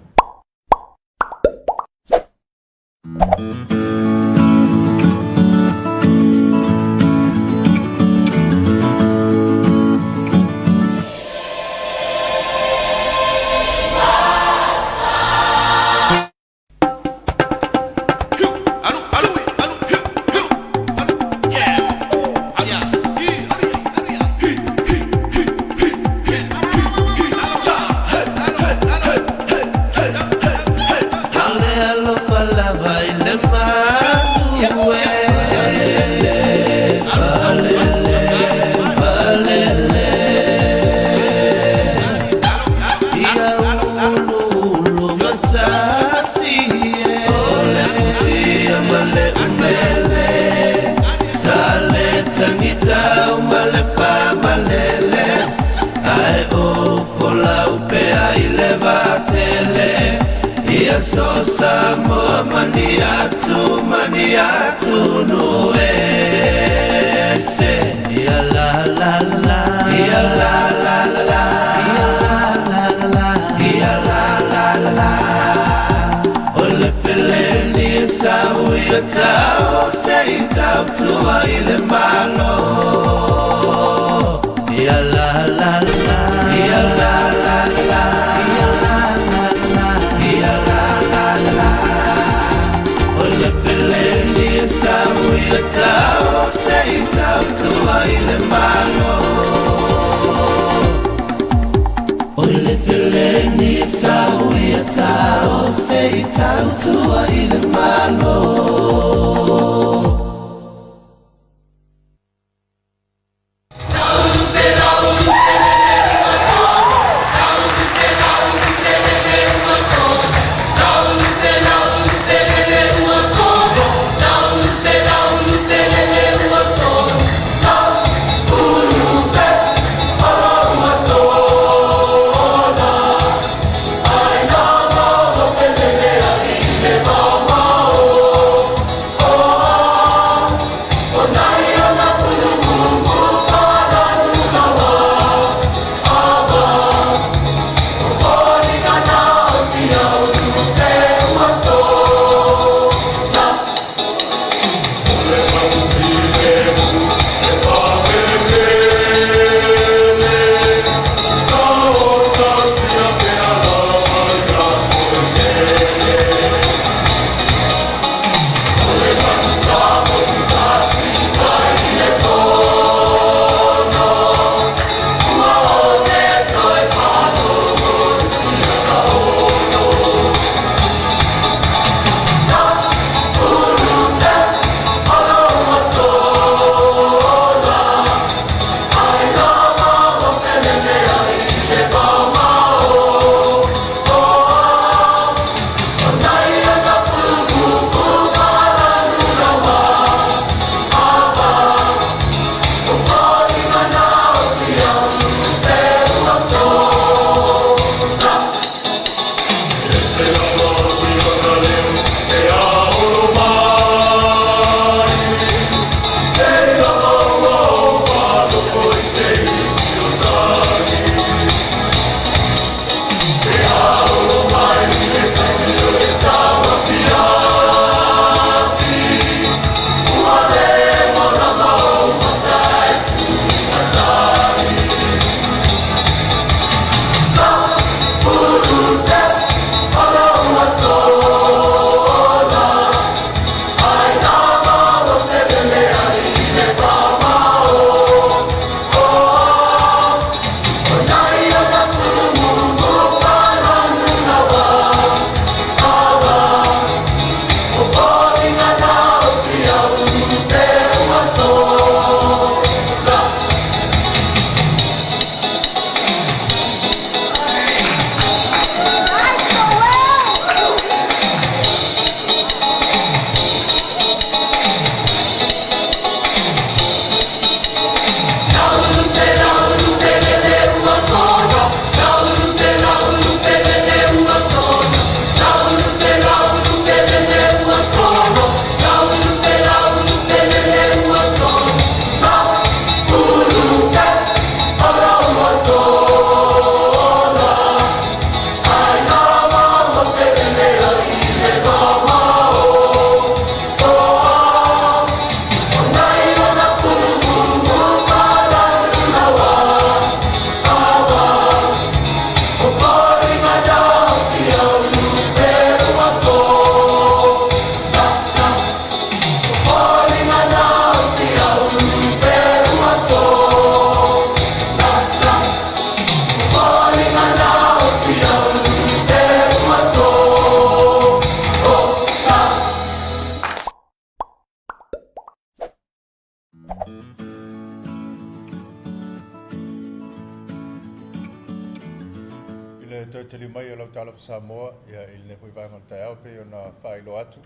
[SPEAKER 1] le toe taliu mai o lau Talofa Samoa ia, i lenei foi vaega o le taeao, pei ona faailoa atu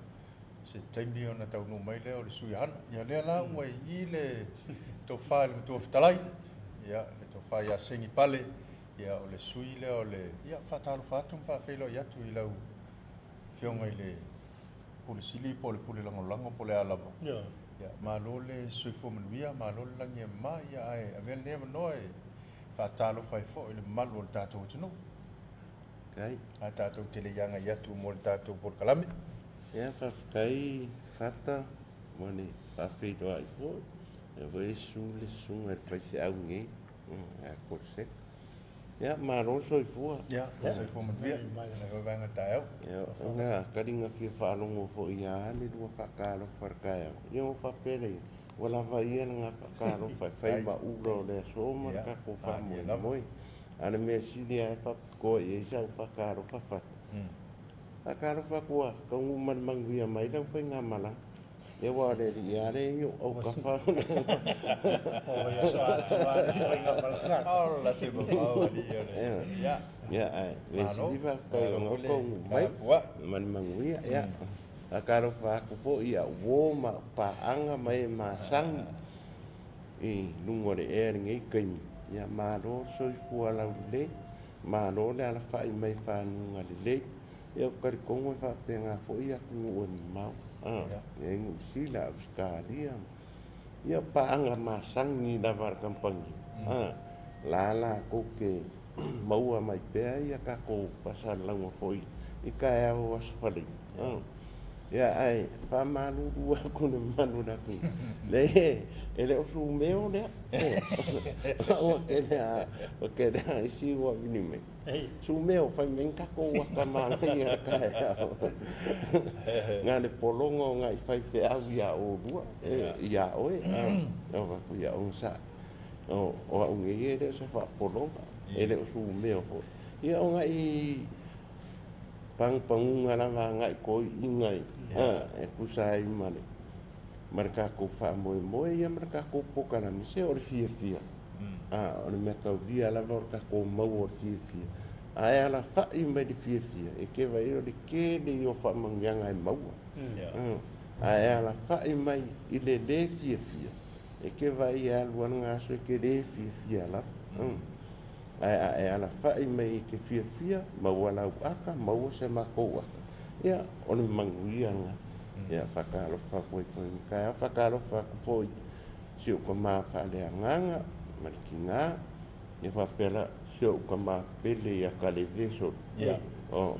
[SPEAKER 1] se taimi ona taunuu mai lea o le sui Hana. Ia lea la ua i i le tofa i le matua fetalai, ia, le tofa ia Segi Pale, ia, o le sui lea o le, ia, faatalofa atu ma faafeiloai atu i lau afioga i le Pule Sili po o le Pule Lagolago po o le a lava. Ia, malo le soifua manuia, malo le lagi e mama, ia, ae avea lenei avanoa e faatalofa ai foi i le mamalu o le tatou atunuu.
[SPEAKER 6] Faafetai.
[SPEAKER 1] Ae tatou te le i agai atu mo le tatou polokalame.
[SPEAKER 6] Ia, faafetai Fata mo le faafeiloai foi. Ia foi e susu le susuga i le faifeau nei, ia Koleseka. Ia, malo le soifua.
[SPEAKER 1] Ia, soifua manuia. Lenei foi vaega o le taeao.
[SPEAKER 6] Ia, ona taliga fia faalogo foi ia le lua faatalofa i le taeao. Ia, ua faapea lea, ua lava ia lena faatalofa e fai ma ula o le aso ma le tatou faamoemoe. A o le mea sili lava e faapitoa i ai sau faatalofa Fata. Faatalofa atu ua taunuu ma le manuia mai lau faigamalaga. Ia aua o le alii lava lea i ou autafa.
[SPEAKER 2] O ia so atoa le faigamalaga.
[SPEAKER 1] Ola se mamao alii o le. Ia.
[SPEAKER 6] Ia, ae mea sili faafetai ona ua taunuu mai ma le manuia. Ia, faatalofa atu foi i au uo ma au paaga ma e masani i luga o le ea i lenei taimi. Ia, malo le soifua laulelei, malo le alafai mai i faguga lelei. Ia, ou te talitonu e faapena foi atunuu e mamao, e i ai Niu Sila, Ausetalia, ia o paaga masani lava a le kamupani, la latou te maua mai pea ia tatou faasalalauga foi i taeao o Aso Faraile. Ia, ae faamalulu atu i le mamalu o le atunuu, leai e le o sumeo lea. Ua tele lava, ua tele lava isi ua vili mai. Sumeo, fai mai ni tatou ata manaia i le taeao. Na o le pologa o nai faifeau ia oulua, ia oe. Ou fai atu, ia onosai. O au nei e le o se faapologa, e le o sumeo foi. Ia o nai pagupaguga lava a nai toeaiina e tusa ai ma le tatou faamoemoe ia ma le tatou polokalame. Se o le fiafia, o le mea taulia lava o le tatou maua o le fiafia. Ae alafai mai le fiafia, e te vaai o le tele ia o faamanuiaga e maua. Ae alafai mai i le lē fiafia, e te vaai e alu lava lena aso e te lē fiafia lava. Ae a e alafai mai i te fiafia, maua lau ata, maua se matou ata, ia, o le manuia lena. Ia, faatalofa atu ai foi i le taeao, faatalofa atu foi i si ou tama faaleagaga ma le tina, ia faapea la si ou tama pele ia Kaleve soli.
[SPEAKER 1] Ia.
[SPEAKER 6] O,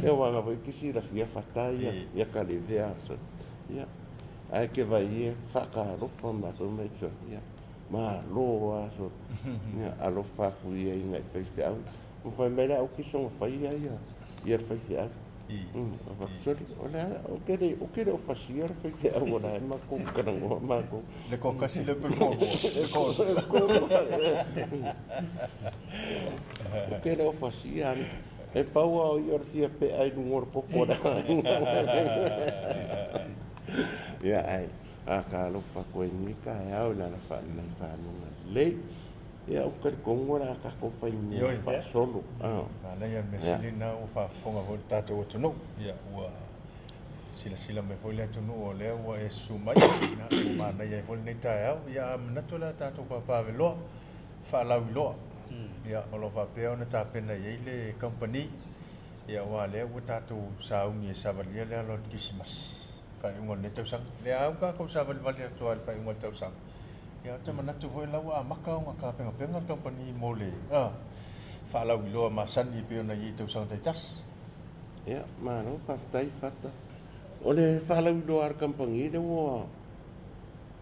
[SPEAKER 6] ia aua na foi e te silafia Fata ia, ia Kaleve a soli. Ia, ae ke vaai e faatalofa matou mai soli. Ia, malo lava soli. Ia, alofa atu ia i nai faifeau. Ma fai mai le au kisoga faia ia, ia le faifeau. Soli, o le a, ou te le, ou te le o fasia le faifeau o la e matou talanoa matou.
[SPEAKER 1] Le toatasi lea pe le toalua? Le toalua.
[SPEAKER 6] Ou te le o fasia ale. E pau lava o ia o le fia pea i luga o le koko o le aiga. Ia, ae a talofa atu ai i lenei taeao i le alafai mai faguga lelei. Ia, ou te talitonu o le a tatou fai mea faasolo.
[SPEAKER 1] Manaia le mea sili lena ua faafofoga foi le tatou atunuu. Ia, ua silasila mai foi le atunuu o lea ua e susu mai. Ia, ua manaia ai foi lenei taeao. Ia, a manatu o le a tatou papaveloa, faalauiloa. Ia, o lo o faapea ona tapena i ai le kamupani. Ia, aua o lea ua tatou sauni e savalia le ala o le Kerisimasi i le faaiuga o lenei tausaga. O lea lava ua tatou savalivali atu lava i le faaiuga o le tausaga. Ia, ou te manatu foi o la ua amata ona tapenapena le kamupani mo le faalauiloa masani e pei ona i ai i tausaga taitasi.
[SPEAKER 6] Ia, malo faafetai Fata. O le faalauiloa a le kamupani lea ua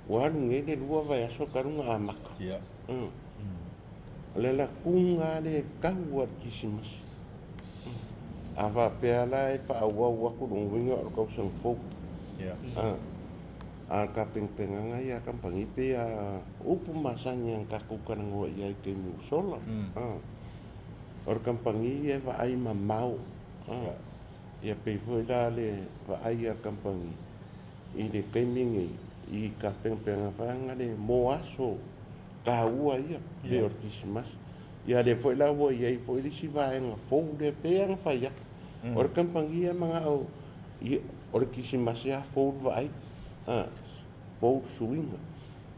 [SPEAKER 6] ua alu nei le 2 vaiaso talu ona amata.
[SPEAKER 1] Ia.
[SPEAKER 6] O le latuga lea e tau lava i le Kerisimasi. A faapea la e faaauau atu lona uiga o le tausaga fou.
[SPEAKER 1] Ia.
[SPEAKER 6] A o le tapenapenaga ia a kamupani pei a upu masani a na tatou talanoa i ai i taimi ua sola. O le kamupani e vaai mamao. Ia pei foi la le vaai a le kamupani i le taimi lenei i tapenapenaga foi lea mo aso taua ia pei o le Kerisimasi. Ia lea foi la ua i ai foi le isi vaega fou lea pei lava ona fai atu. O le kamupani e manao ia o le Kerisimasi lava fou le vaai, a, fou le suiga.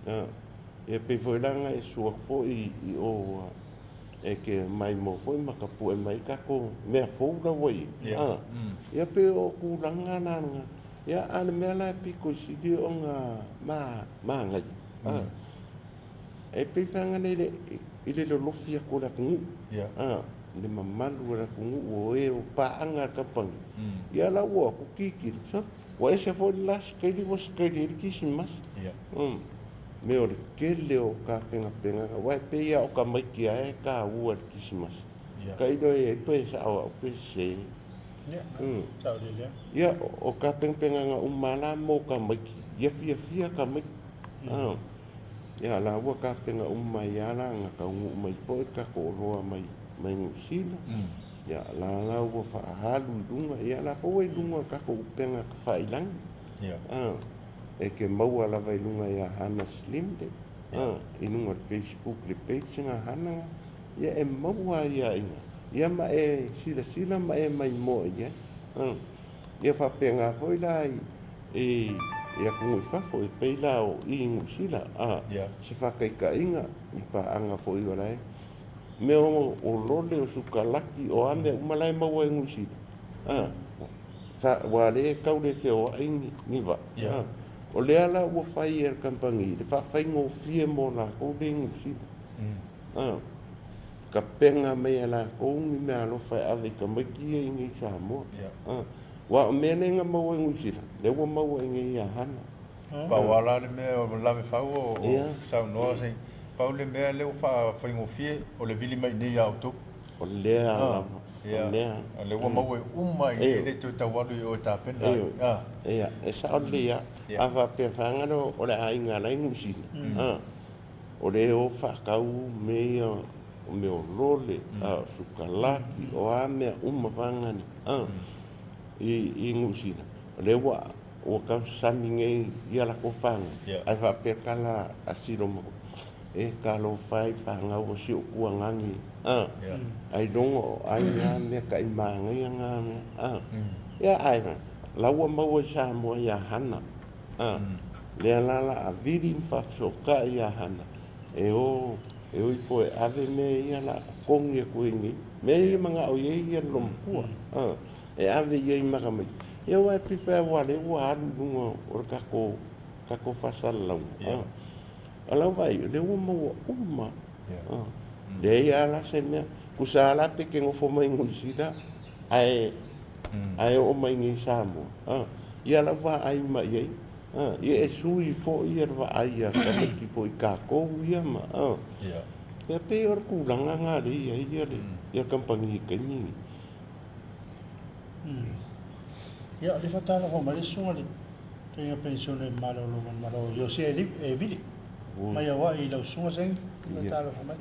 [SPEAKER 6] A, ia pei foi la ona e susu atu foi i o e te maimoa foi ma tapue mai tatou mea fou la ua i ai. A, ia pei o tulaga na, ia a o le mea la e pito i sili ona manaia, a, E pei faagana i le, i le lolofi atu o le atunuu, a, le mamalu o le atunuu o e o paaga a le kamupani, ia la ua o atu tilotilo, so, ua ese foi le la sikaili ua sikaili ai le Kerisimasi. Mea o le tele o tapenapenaga, aua e pei lava o tamaiti lava e taua i le Kerisimasi. Tailo i ai pe sao au pe sese. Ia, o tapenapenaga uma lava la mo tamaiti, ia fiafia tamaiti. Ia la ua tapena uma ai lava la na taunuu mai foi le tatou oloa mai mai Niu Sila. Ia la la ua faaalu i luga, ia la foi ua i luga o le tatou upega tafailagi. Ia. E te maua lava i luga ia Hana Slimde, i luga o le Facebook le page na Hana na, ia e maua ai lava i ina. Ia ma e silasila ma e maimoa i ai. Ia faapena foi la i i atunuu i fafo, e pei la o i Niu Sila, a, se faataitaiga i paaga foi o la e, mea o, o lole, o sukalaki, o a mea uma la e maua i Niu Sila, a, sa, ua le tau le feoai ni, ni vaa, a, o lea la ua fai e le kamupani le faafaigofie mo latou lea i Niu Sila, a, tapena mai e latou ni meaalofa e ave i tamaiti ia i inei i Samoa. A. Aua o mea nei na maua i Niu Sila, lea ua maua i inei ia Hana.
[SPEAKER 1] Pau lava la le mea o lave fau o saunoa se, pau le mea lea ua faafaigofie o le vili mai i inei ia outou.
[SPEAKER 6] O lea lava, o lea.
[SPEAKER 1] O lea ua maua uma i inei, e le toe tau alu i o e tapena ai.
[SPEAKER 6] Ia, e sao lelei lava. A faapea faagalo o le aiga la e i Niu Sila, o lea e o faatau mea ia o mea o lole, o sukalaki, o a mea uma vaega nei i Niu Sila, o lea ua ua tausasami nei ia latou fanau, ae faapea tala a Silo ma, e talofa e i fanau o si ou tuagani, ailoga o ai na mea ta'i manaia na mea, ia ae la ua maua i Samoa ia Hana, lea la la a vili ma faafesootai ia Hana, e o e o ifo e ave mea ia la totogi atu i nei mea ia manao i ai ia le lomatua e ave i ai ma tamaiti ia aua e pei fai aua lea ua alu i luga o le tatou tatou faasalalauga a lau vaai o lea ua maua uma leai a la se mea tusa a la pe te nofo mai Niu Sila ae ae oo mai nei Samoa ia lau vaai mai i ai Ia e sui foi ia le vaai a tamaiti foi i tatou ia ma ia pei o le tulaga lena lea e i ai ia le ia kamupani i taimi nei.
[SPEAKER 2] Ia, o lea faatalofa mai le susuga i le toeaina penisione malolo ma le Malo Iosia Evili mai Hawaii i lau susuga Saini. Faatalofa mai.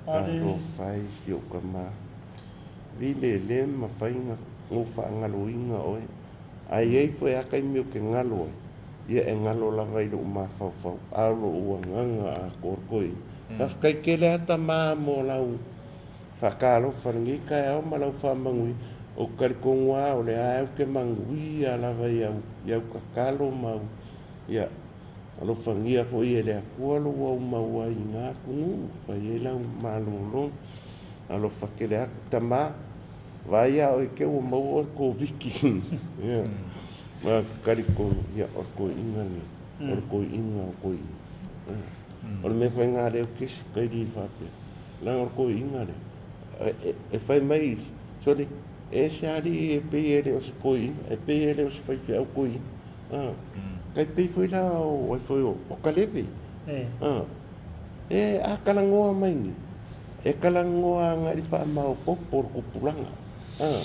[SPEAKER 6] Talofa e si ou tama. Vile e le mafai ona ou faagaloina oe. A i ai foi lava taimi ou te galo ai, ia e galo lava i lou mafaufau, a o lou agaga atoatoa i ai. Faafetai tele lava tama mo lau faatalofa i lenei taeao ma lau faamanuia. Ou te talitonu lava o lea lava ou te manuia lava i au, i au tatalo ma au, ia, alofagia foi e le Atua lou aumau ai i na atunuu, fai ai lau malologa. Alofa tele atu tama. Vaai a oe te ua maua oe le Koviti. Ia. Ma talitonu, ia, o le toeaina lenei. O le toeaina o toeaina. O le mea foi lena lea ou te kaili ai faapea, leaga o le toeaina lea, e fai mai, sole, e ese alii e pei e le o se toeaina, e pei e le o se faifeau toeaina. Tai pei foi la o ai foi o Kaleve. E a talanoa mai nei, e talanoa agai i le faamaopoopo o le tupulaga, a,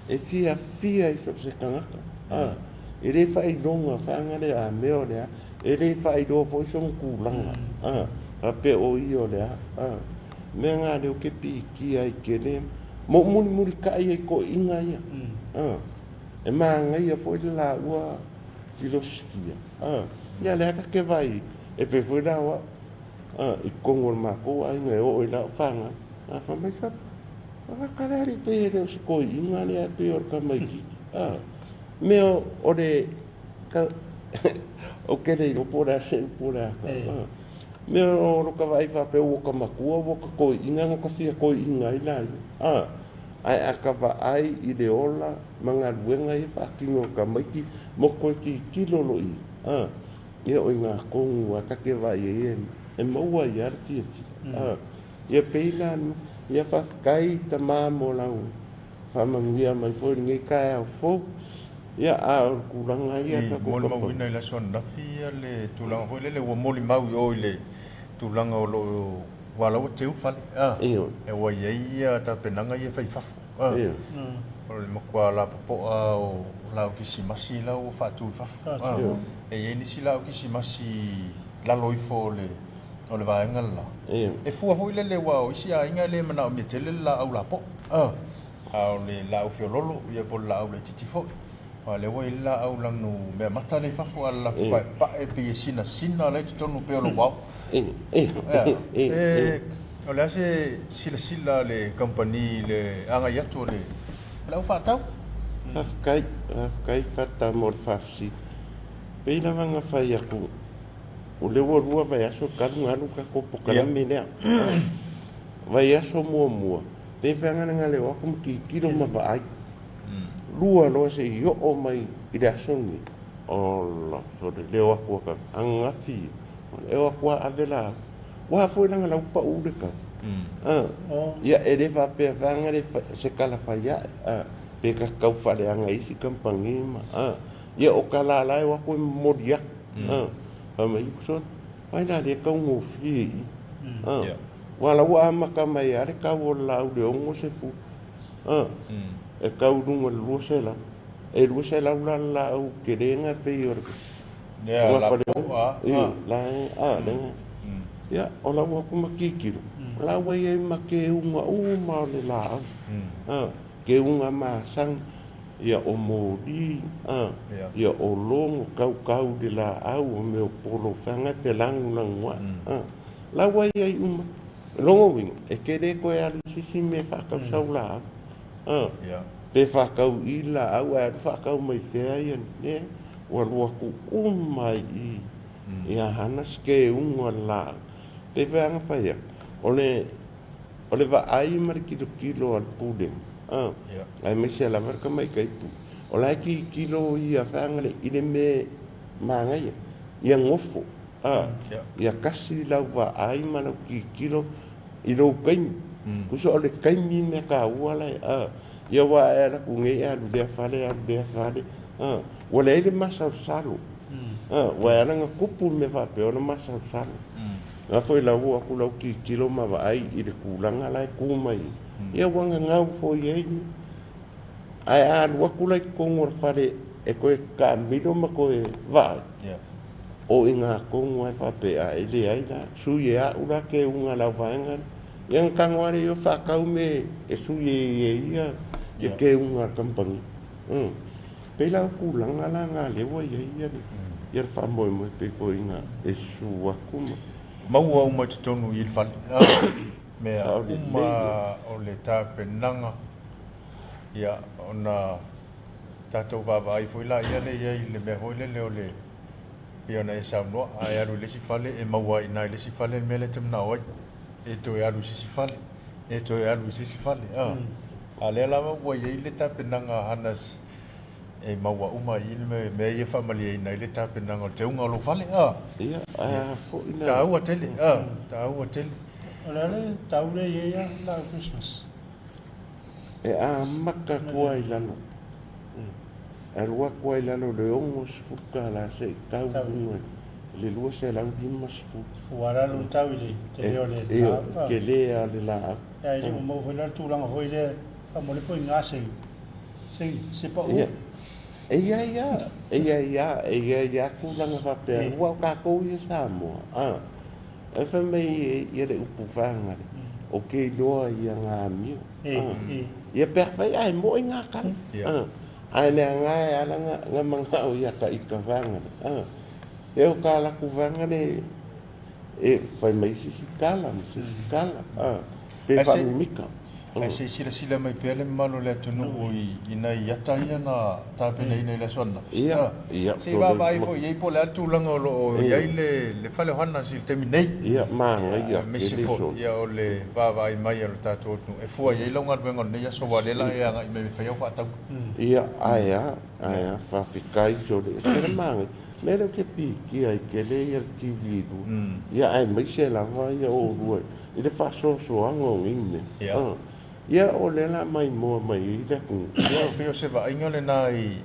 [SPEAKER 6] e fiafia i so o se tagata, a, e le faailoga faagale a mea o le a, e le faailoa foi sona tulaga, a, faapea o ia o le a, a. Mea na lea ou te piitia ai tele, ma ou mulimulitai ai i toeaiina ia, a, e manaia foi le laua filosofia, a, ia lea ta te vaai, e pei foi la o au, i totonu o le matou aiga e oo i lau fanau. A fai mai faapea, a le pei e le o se toeaina lea pei o le tamaitiiti. A, mea o le ou te le iloa po o le a se upu o le a tau. Mea o lo ta vaai faapea ua ta matua ua ta toeaina na ta fia toeaina ai laia. A, ae a ta vaai i le ola ma galuega ia e faatino e tamaiti ma toe tilotilo loa i ai, a, ia o i ina tonu lava ta te vaai ai e maua ai lava le fiafia. A, ia pei la, ia faafetai tama mo lau faamanuia mai foi i lenei taeao fou. Ia, a o le tulaga ia
[SPEAKER 1] I
[SPEAKER 6] tatou
[SPEAKER 1] molimauina i le aso ananafi le tulaga foi lele ua molimau i o i le tulaga o lo o aua la ua teu le fale, a,
[SPEAKER 6] Ioe.
[SPEAKER 1] ua i ai ia tapenaga ia e fai i fafo, a.
[SPEAKER 6] Ioe.
[SPEAKER 1] O le matua lapopoa o laau kisimasi la ua faatu i fafo, a.
[SPEAKER 6] Ioe.
[SPEAKER 1] E i ai nisi laau kisimasi i lalo ifo o le o le vaega le la.
[SPEAKER 6] Ioe.
[SPEAKER 1] E fua foi lele aua o isi aiga e le manaomia tele le laau lapoa, a. A o le laau feololo, ia po o le laau laitiiti foi. Aua o lea ua i ai le laau lanu meamata lea i fafo, a o le lafu paepae pei e sinasina la e i totonu pei o lou ao. Ea, o le a se silasila a le kamupani i le agai atu o le au faatau?
[SPEAKER 6] Faafetai, faafetai Fata mo le faafesili. Pei lava ona fai atu, o lea ua 2 vaiaso talu ona alu le tatou polokalame lea. Vaiaso muamua, pe feagalegaleo atu ma tilotilo ma vaai. Lua loa se i oo mai i le aso lenei, ola, sole leo atu a ananafi, e o atu a ave laau. Ua foi la lau pau le tau. Ia e le faapea vaega le se tala fai ae, pe ta tau faaleaga i isi kamupani ma, ia o tala la e o atu e momoli atu. Fai mai, so, ai la lea taugofie i i. Aua la ua amata mai lava le tau o le laau i le 60, e tau i luga i le 200. E 200 la le laau tele na pei o le
[SPEAKER 1] Lea la poa.
[SPEAKER 6] La e, a, lea. Ia, o lau atu ma tilotilo, o la ua i ai ma keuga uma o le laau. Keuga masani, ia o moli, ia o logo, kaukau i le laau, o mea o polofaga e felagolagoai. La ua i ai uma. Logo uiga, e te le toe alu i se isi mea e faatau sau laau. Pe faatau i laau ae alu faatau mai fea ia, leai, ua alu atu uma i i ia hana se keuga o le laau. Pe fai lava ona fai atu, o le o le vaai ma le tilotilo a le Pulega, aemaise lava le tamaitai pule, o la e tilotilo ia feaga i le mea manaia, ia nofo, ia tasi lau vaai ma lau tilotilo i lou taimi. Tusa o le taimi mea taua la e, ia aua e alu atu nei e alu lea fale, alu lea fale, ua leai le masalosalo. Ua e ala ona tupu le mea faapea ona masalosalo. Na foi lau oo atu lau tilotilo ma vaai i le tulaga la e tu mai ai, ia ua gagau foi ai. Ae a alu atu la i totonu o le fale e toe taamilo ma toe vaai, o i ina tonu lava e faapea, a e leai la, sui e au la keuga a le auvaega lea. Ia ona tago lava lea i o faatau mea e sui ai e ia le keuga a le kamupani. Pei la o tulaga la na lea ua i ai ia le faamoemoe pei foi ina e susu atu ma.
[SPEAKER 1] Maua uma i totonu i le fale. Mea uma o le tapenaga, ia, ona tatou vaavaai foi laia lea i ai i le mea foi lele o le, pei ona e saunoa, a e alu i le isi fale, e maua ai i ina i le isi fale le mea lea e te manao ai. E toe alu i se isi fale, e toe alu i se isi fale. A, a lea lava ua i ai le tapenaga a Hanna's e maua uma ai le mea ia e faamalieina ai le tapenaga o le teuga o lou fale. A,
[SPEAKER 6] Ia, a foi na.
[SPEAKER 1] Taua tele, a, taua tele.
[SPEAKER 2] O le a le tau lea i ai a lau Christmas?
[SPEAKER 6] E amata atu ai i lalo. E alu atu ai i lalo i le $60 seia tau i luga i le $250.
[SPEAKER 2] Ua lalo le tau i le tele o le laau.
[SPEAKER 6] E tele lava le laau.
[SPEAKER 2] Ae le o maua foi la le tulaga foi lea faamolemole po o i ga se pau.
[SPEAKER 6] E i ai lava, e i ai lava, e i ai lava tulaga faapea, aua o tatou ia Samoa, e fai mai ia le upu faagale, o ke iloa ia ngā amio. Ia pe afai ae moe ngā kala. Ae le aga e ala nga manao ia ka ika faagale. E o ka laku faagale e fai mai se isi kala ma se isi kala. Pe faamimita.
[SPEAKER 1] Ae se i silasila mai pea le mamalu o le atunuu i nai ata ia na tapenaina i le aso ananafi.
[SPEAKER 6] Ia, ia.
[SPEAKER 1] Se i vaavaai foi i ai po o le a le tulaga o lo o i ai le fale o Hannas i le taimi nei.
[SPEAKER 6] Ia, manaia
[SPEAKER 1] tele solo. Aemaise foi o le vaavaai mai a lo tatou atunuu e fua i ai lau galuega o lenei aso aua o lea o le a e agai mai e fai au faatauga.
[SPEAKER 6] Ia, ae a, ae a, faafetai sole, e tele manaia. Mea lea ou te piitia ai tele ia le TV 2, ia aemaise lava ia oulua i le faasoasoaga o nei mea.
[SPEAKER 1] Ia.
[SPEAKER 6] Ia o lea la maimoa mai ai le atunuu.
[SPEAKER 1] Ia, pei o se vaaiga lena i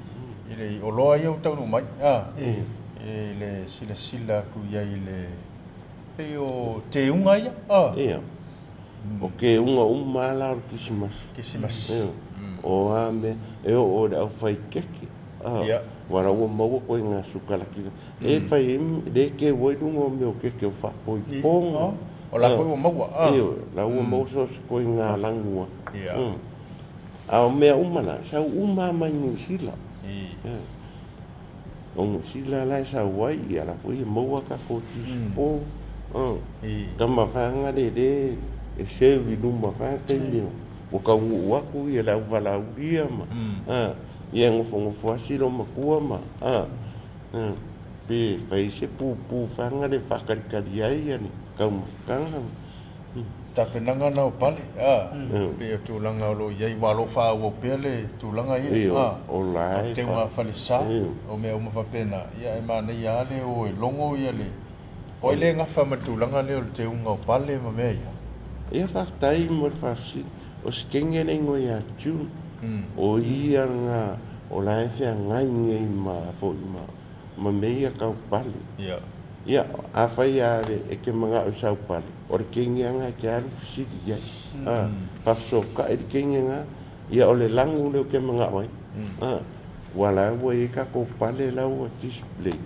[SPEAKER 1] le oloa ia ua taunuu mai, i le silasila atu i ai i le pei o teuga ia.
[SPEAKER 6] Ia. O teuga uma lava la o le Kerisimasi.
[SPEAKER 1] Kerisimasi.
[SPEAKER 6] Ia. O a mea, e oo i le aufai keke.
[SPEAKER 1] Ia.
[SPEAKER 6] Aua la ua maua koe i ngā sukalaki. E fai ai, le keu ai luga o mea o keke o faapoipoga.
[SPEAKER 1] O la foi ua maua.
[SPEAKER 6] Ioe, la ua maua so o se koe ngā lagua. A o mea uma la, sau uma lava mai Niu Sila. O Niu Sila la e sau ai, ia la foi e maua tatou tispo. Tama vaega le le e serve i luma vaega taimi ua taunuu atu ia le au valaaulia ma ia e nofonofo lava si loomatua ma pe fai se pupu faga le faatalitali ai ia le taumafataga.
[SPEAKER 1] Tapenaga na o pale, pei o tulaga o lo o i ai, aua o lo o faaauau pea le tulaga ia,
[SPEAKER 6] o la
[SPEAKER 1] e teuga falesa, o mea uma faapena, ia e manaia lava le o e logo ia le, o ai le gafa ma le tulaga lea o le teuga o pale ma mea ia?
[SPEAKER 6] Ia faafetai mo le faafesili. O se kenge le igoa ia June, o ia lena o la e feagai nei ma foi ma ma mea ia tau pale. Ia, afai lava e te manao i sau pale, o le kenge lava lena e te alu fesili i ai. A, faafesootai le kenge lena, ia o le lagu lea ou te manao ai. A, ua la ua i ai tatou pale la ua display.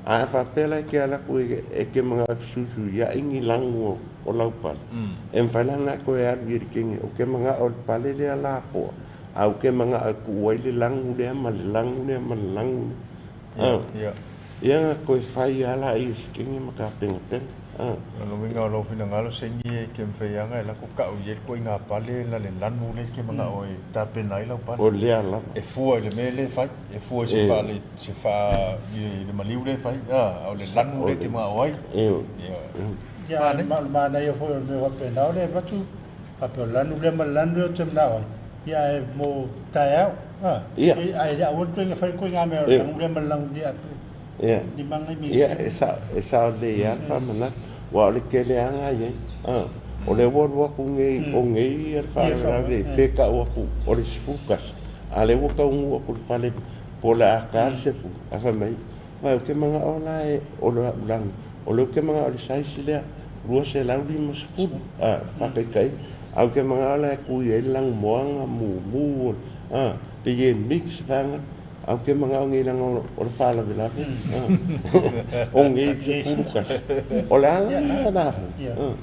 [SPEAKER 6] A faapea la e te alu atu e te manao e fesuisuiai ni lagu o lau pale, e mafai la ona e toe alu i le kenge, ou te manao i le pale lea lapoa, a ou te manao e tuu ai le lagu lea ma le lagu lea ma le lagu lea.
[SPEAKER 1] Ia.
[SPEAKER 6] Ia na toe fai lava la i se kenge ma tapenapena.
[SPEAKER 1] O lona uiga o lou finagalo saini e ke mafai lava ona e lako kau i ai le ituaiga pale na le lanu lea e te manao e tapena ai lau pale.
[SPEAKER 6] O lea lava.
[SPEAKER 1] E fua i le mea lea e fai, e fua i se faa, se faa, i le maliu lea e fai, a o le lanu lea e te manao ai.
[SPEAKER 6] Ioe.
[SPEAKER 2] Ia, ma o le manaia foi o le mea faapena, o le alu atu faapea o le lanu lea ma le lanu lea ou te manao ai, ia ae mo taeao, a,
[SPEAKER 6] Ia.
[SPEAKER 2] ae le aua le toe fai le ituaiga mea o le lanu lea ma le lanu lea,
[SPEAKER 6] Ia.
[SPEAKER 2] lima nai
[SPEAKER 6] Ia, e sao, e sao lelei lava le faamanatu, aua o le keleaga e i ai, a, o lea ua alu atu nei, o nei ia le faalavelave pe tau atu o le 11, a o lea ua taunuu atu i le fale po o le a ta le 10, ae fai mai, Vaai, ou te manao la e, o le au lanu, o lea ou te manao i le size lea, 250, a, faataitaiga. Ae ou te manao la e tu i ai le lanumoana, mumu, a, pei e mix vaega. Ae ou te manao nei leaga o le faalavelave, a, o nei 11. O le a la la la foi? A,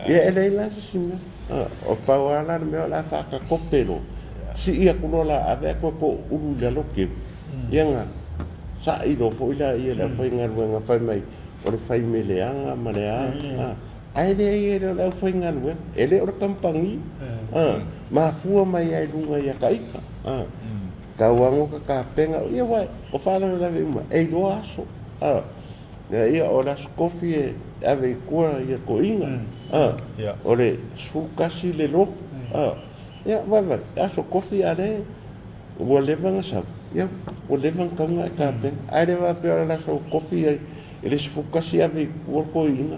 [SPEAKER 6] ia e leai la se isi mea. A, o pau lava la le mea o le a faatatope loa, sii atu loa la ave atu e toulu i lalo keu. Ia na sa'i loa foi laia i le aufaigaluega fai mai o le fai meleaga ma le a, a, ae leai e le o le aufaigaluega, e le o le kamupani, a, mafua mai lava i luga ia ta ita, a, tau lava no ta tapena, ia uae, o faalavelave uma, e iloa aso, a, ia o le aso kofi e ave i tua ia toeaiina, a, o le 11 le lotu, a, ia vaivai, aso kofi a le Ua leva ona sau, ia, ua leva ona tatau ona e tapena. Ae le faapea o le aso kofi ai, i le 11 ave i tua le toeaina,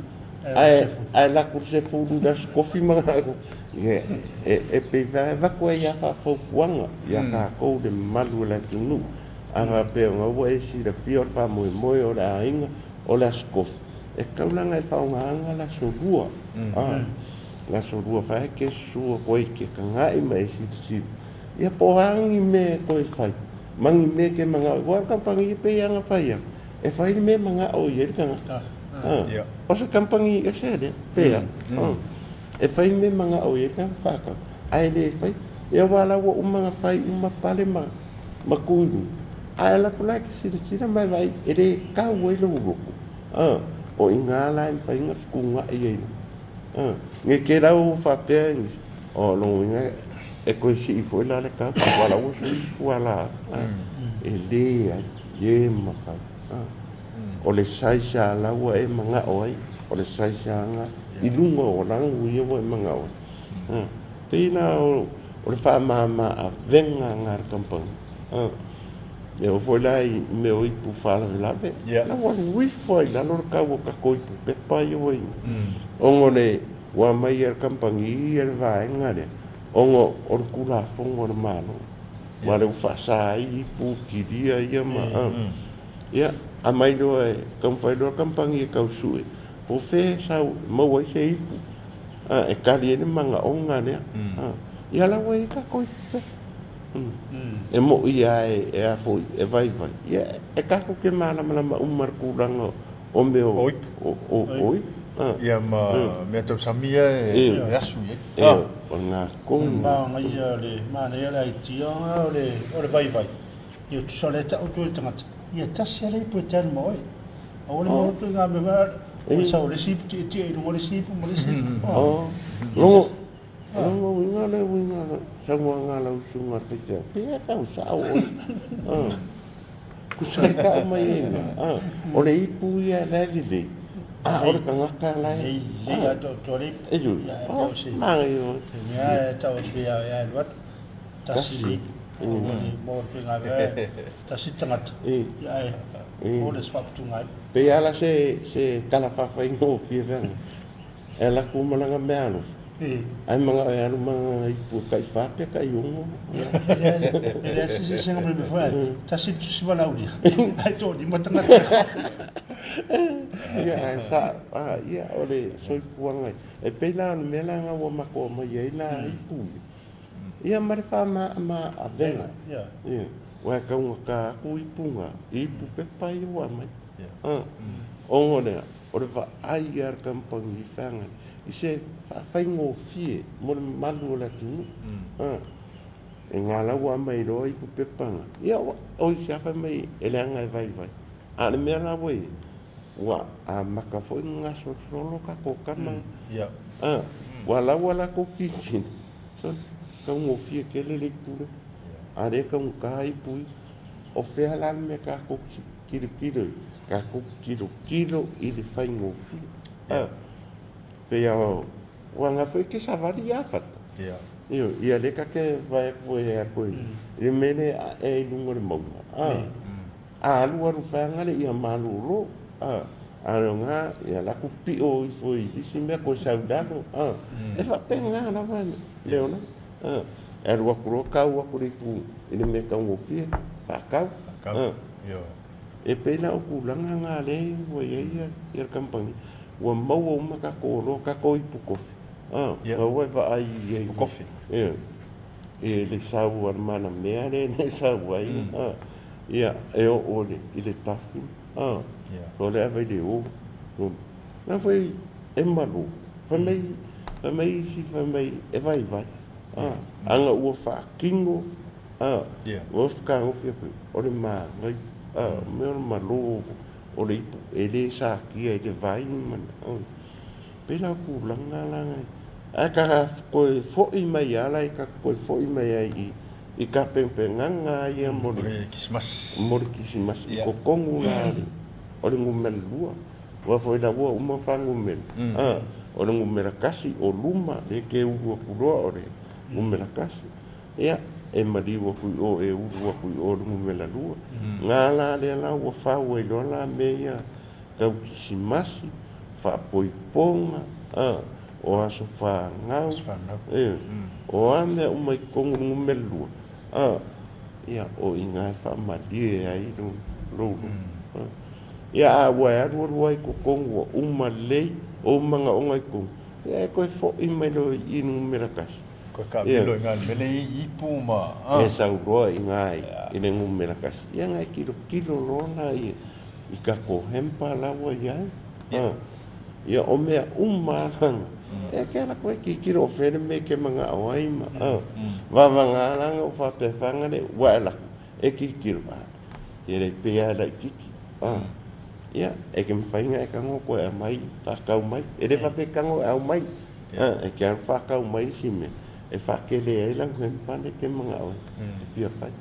[SPEAKER 6] ae, ae alu atu i le 10 i le aso kofi ma ia, e, e pei e avatu ai lava faafautuaga ia tatou le mamalu o le atunuu. A faapea ona ua e silafia o le faamoemoe o le aiga o le aso kofi, e tatau la ona e faaaogaina le aso lua, a, le aso lua fae e te susu atu ai e te tagai ma e silasila. Ia po o a ni mea e toe fai ma ni mea e te manao aua o le kamupani e pei lava ona fai atu, e fai le mea e manao i ai le tagata. O se kamupani ese lea, pe a? E fai le mea e manao i ai le tagata faatau, ae le fai. Ia aua la ua uma ona fai uma pale ma ma tu i luga, ae alu atu la e te silasila ma e vaai e le tau ai lou loto. O i ina la e mafai ona fetuunai ai loa. Nge ke lau faapea i o lona uiga e toe sii foi la le tau aua la ua sui fuala e leai le mafai. O le size lava la ua e manao ai, o le size lava lena i luga o lanu ia ua e manao ai. Pei la o le faamama avega lena a le kamupani. E oo foi la i mea o ipu faalavelave, la ua alu ifo lava i lalo le tau o tatou ipu pepa ia ua i ai. Ona o le ua aumai e le kamupani ia le vaega lea, ona o le Tulafono a le Malo, aua o lea ua faasa ai ipu kilia ia ma, ia, aumai loa e taumafai loa le kamupani e tau sue po o fea e sau e maua ai se ipu e tali ai le manaoga lea. Ia la ua i ai tatou ipu pepa. E moʻi lava e a foi, e vaivai. Ia, e tatou te malamalama uma i le tulaga o mea o ipu. O ipu.
[SPEAKER 1] Ia ma mea tau sami ia e asu i
[SPEAKER 6] ai. O lena tonu.
[SPEAKER 2] Manaia le manaia le idea o le o le vaivai. Ia tusa o lea e tau atu e le tagata, ia tasi lava le ipu e te alu ma oe. Aua le maua atu i ngā mea, o sau le isi ipu tietie i luga o le isi ipu ma le isi ipu.
[SPEAKER 6] Logo, Lona uiga le uiga o le saunoaga a lau susuga i le faifeau, pe a tau sao oe. Tusa ai tau mai ai ina, o le ipu ia la e lelei, a o le tagata la e...
[SPEAKER 2] Lelei atoatoa le ipu.
[SPEAKER 6] E ui, manaia oe.
[SPEAKER 2] Te mea e tau atu ia e alu atu, tasi le ipu. Aua le maua atu i ngā mea, tasi le tagata, ia ae o le faaputuga ai.
[SPEAKER 6] Pei lava la se tala faafaigofie feagai. E alu atu ma lana meaalofa, ae manao e alu ma lana ipu e tai fa pe tai ono.
[SPEAKER 2] E leai se eseesega ma le mea foi ae tasi le tusi valaaulia ae toalima tagata.
[SPEAKER 6] Ia ae sa, ia o le soifuaga e pei la o le mea la ua matou aumai ai la ipu ia. Ia ma le faamamaavega. Ia, aua e taugata atu ipu na, ipu pepa ia ua aumai. Ona o le a? O le vaai a le kamupani i feagai i se faafaigofie mo le mamalu o le atunuu. E gala ua aumai loa ipu pepa na, ia oi se afa mai e leaga e vaivai. A o le mea la ua i ai, ua amata foi ona gasolosolo tatou tama. Ua laua latou kikini, sole, taugofie tele le ipu lea. A o lea e taugata ipu ia. O fea la le mea tatou tilotilo i ai? Tatou tilotilo i le faigofie. A, pei lava aua na foi e te savali ia Fata. Ioe, ia lea ta te vaai atu foi ia te oe i le mea lea e ae ai i luga o le mauga. A, a alu alu faga le ia malolo. A, a o lena, ia alu atu pio ifo i isi mea toe sau i lalo. A, e faapena lava le olaga. A, e alu atu loa tau atu le ipu i le mea taugofie, faatau. A, e pei la o tulaga na lea ua i ai le kamupani, ua maua uma tatou oloa, tatou ipu kofi. A, na ua e vaai i ai.
[SPEAKER 1] Ipu kofi.
[SPEAKER 6] Ioe. I le sau a le manamea lea na e sau ai. A, ia, e oo i le tafi. A, so lea ave i le o. Na foi e malu, fai mai, fai mai isi, fai mai e vaivai. A, ana ua faatino, a, ua fetagofi atu, o le manaia, a, o mea o le malo o le ipu, e le satia i le vai ma le, a. Pei la o tulaga la, ae ta toe foi mai lava la, ta toe foi mai ai i i tapenapenaga ia mo le
[SPEAKER 1] Kisimasi,
[SPEAKER 6] mo le Kisimasi i totonu la o le numera lua. Aua foi la ua uma faanumera, a, o le numera tasi o luma lea e te ulu atu loa o le numera tasi. Ia, e maliu atu i o e ulu atu i o le numera lua. Na la lea la ua fau ai loa la mea ia tau Kisimasi, faapoipoga, a, o aso fanau, ioe, o a mea uma i totonu o le numera lua, a, ia, o i ina e faamalie ai lou loto. Ia, a ua e alualu lava i totonu ua uma lelei ou manaoga i totonu, ia e toe foi mai loa i i le numera tasi.
[SPEAKER 1] Toe taamilo i ina i le mea lea e i ai ipu ma,
[SPEAKER 6] a. E sau loa i ina i le numera tasi. Ia ona e tilotilo loa la i tatou hamper la ua i ai. A, ia o mea uma lava na, e te ala koe tilotilo o fea le mea e te manao ai ma, a. Vavanga la na ou faapea faga le, ua e alu atu e tilotilo, a, ia le pei lava e laitiiti. A, Ia, e ke mafai ona e tago toe aumai faatau mai. E le faapea e tago e aumai, e te alu faatau mai isi mea e faatele ai lau hempa lea e te manao e fia fai.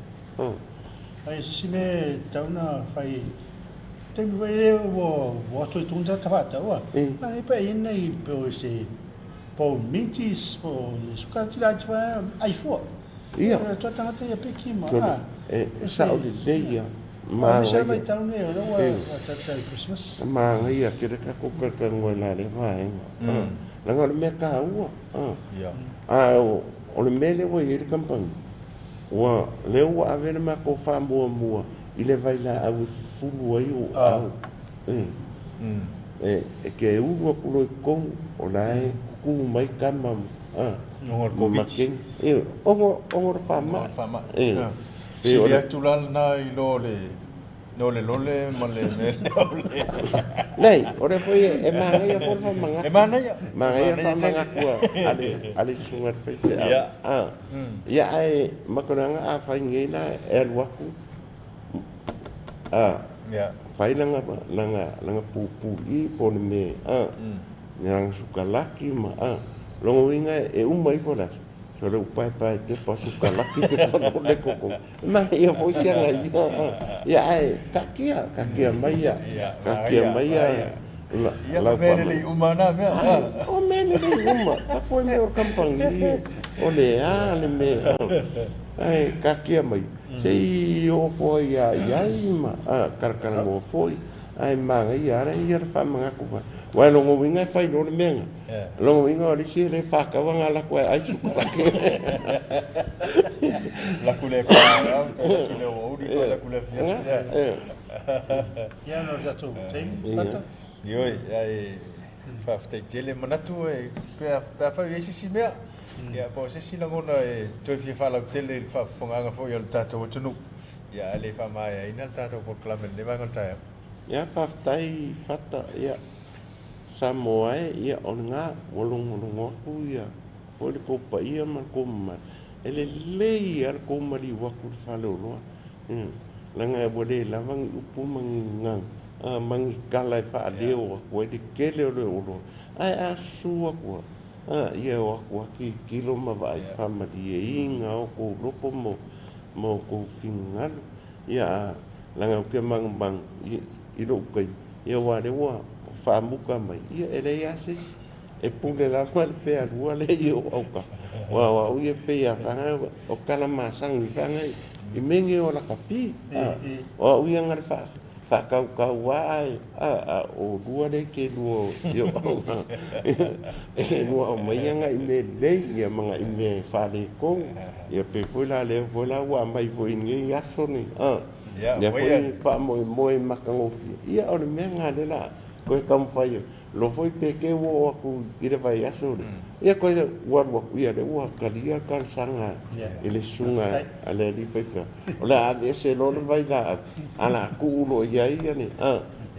[SPEAKER 2] Ai, se isi mea e tatau ona fai i taimi foi lea ua atu ai tonu tagata faatau a, a lea pe i ai nai pe o se po o mintis po o sukalati laiti foi ai fua.
[SPEAKER 6] Ia.
[SPEAKER 2] E atu tagata ia piki ma a.
[SPEAKER 6] E sao lelei ia.
[SPEAKER 2] Manaia. Aemaise vaitau nei o lea ua tata i Christmas.
[SPEAKER 6] Manaia tele tatou talatalanoa i la lea vaega. Leaga o le mea taua. A o le mea lea ua i ai le kamupani, ua lea ua ave le matou faamuamua i le vailaau e fufulu ai ou aao. E te ulu atu loa i totonu, o la e tutu mai tama
[SPEAKER 1] Ona o le Koviti.
[SPEAKER 6] Ona o le faamai.
[SPEAKER 1] Sili atu la lena i lo le no le lole ma le mea lea o le.
[SPEAKER 6] Leai, o lea foi e manaia foi le faamanatu.
[SPEAKER 1] E manaia.
[SPEAKER 6] Manaia le faamanatu a le susuga i le faifeau. Ia. Ia ae makuleaga a fai nei la e alu atu a fai lana lana pupuli po o le mea lana sukalaki ma lona uiga e uma ifo le aso. So le upaepae pepa sukalaki pepa lole koko. Manaia foi si aga ia. Ia ae taatia, taatia mai ia. Taatia mai ia.
[SPEAKER 1] Ia ma mea lelei uma na mea.
[SPEAKER 6] O mea lelei uma. Tatou e mea o le kamupani. O le a le mea. Ae taatia mai. Se i oo foi ia i ai ma talatalanoa foi. Ae manaia lava ia le faamanatu. Aua o lona uiga e fai loa le mea lena. O lona uiga o le isi e le faatau ana latou e ai sukalaki.
[SPEAKER 1] Laku lea taeao, toe laku lea aoauli, toe laku lea afiafi.
[SPEAKER 2] Ia ona o le tatou taimi, Fata.
[SPEAKER 1] Ioe, ae faafetai tele. Manatu e, pe a fai o i ai se isi mea, ia po o se isi lagona e toe fia faalautele i le faafofogaaga foi a le tatou atunuu, ia ae le faamaeaina le tatou polokalame i lenei vaega o le taeao.
[SPEAKER 6] Ia, faafetai Fata. Ia, Samoa e, ia, o lena ua logologo atu ia foi le tou paia ma le tou mamalu. E lelei lava le tou maliu atu i le faleoloa, leaga ua le lava ni upu ma ni gagana ma ni tala e faaleo atu ai le tele o le oloa. Ae a susu atu lava, ia o atu lava tilotilo ma vaai faamalieina o outou loto ma outou finagalo. Ia, leaga ou te manumanu i lou taimi, ia aua o lea ua faamuta mai, ia e leai lava se isi. E pule lava le pealua lea i ou autafa. Aua o au ia e pei a faga, o tala masani faga i mea nei o lakapi. O au ia na le faatautau lava ae a o lua lea e te lua i ou autafa. E lua aumaia nai mea lelei ia ma nai mea faaletonu. Ia pei foi la lea foi la ua aumai foi i lenei aso nei, lea foi faamoemoe matagofie. Ia o le mea lena lea la toe taumafai ai. Lo foi pe te ua oo atu i le vaiaso lea, ia toe ua alu atu, ia lea ua talia le talosaga i le susuga a le alii faifeau. O le a aveese loa le vailaau, ae o le a tuu loa i ai ia le,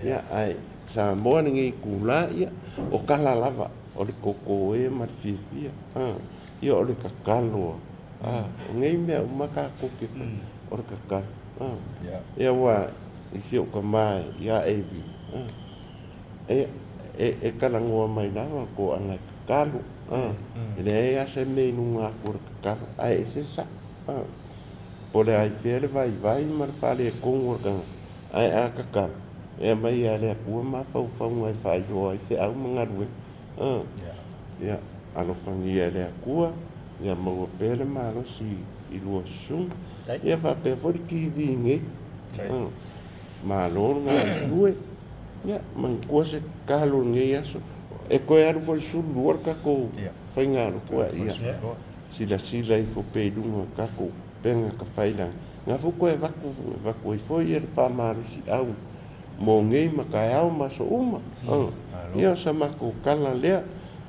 [SPEAKER 6] ia ae Samoa lenei itula, ia o tala lava o le toto e ma le fiafia. Ia o le tatalo a, o nei mea uma tatou te fai, o le tatalo. Ia aua i si ou tama ia Evi, e, e talanoa mai lava toaga e tatalo. E leai lava se mea i luga atu o le tatalo, ae ese sao. Po o le a i fea le vaivai ma le faaletonu o le tagata, ae a tatalo, e aumai lava e le Atua mafaufauga e faailoa ai feau ma galuega. Ia, alofagia e le Atua, ia maua pea le malosi i lua susuga. Ia faapea foi le TV nei. Malo le galulue. Ia, manatua se tatalo i lenei aso. E toe alu foi i le 12 le tatou faigalotu. Ia, silasila ifo pea i luga o tatou upega tafailagi. Na foi toe avatu, avatu ai foi le faamalosiau mo nei ma taeao ma aso uma. Ia, o sa matou tala lea,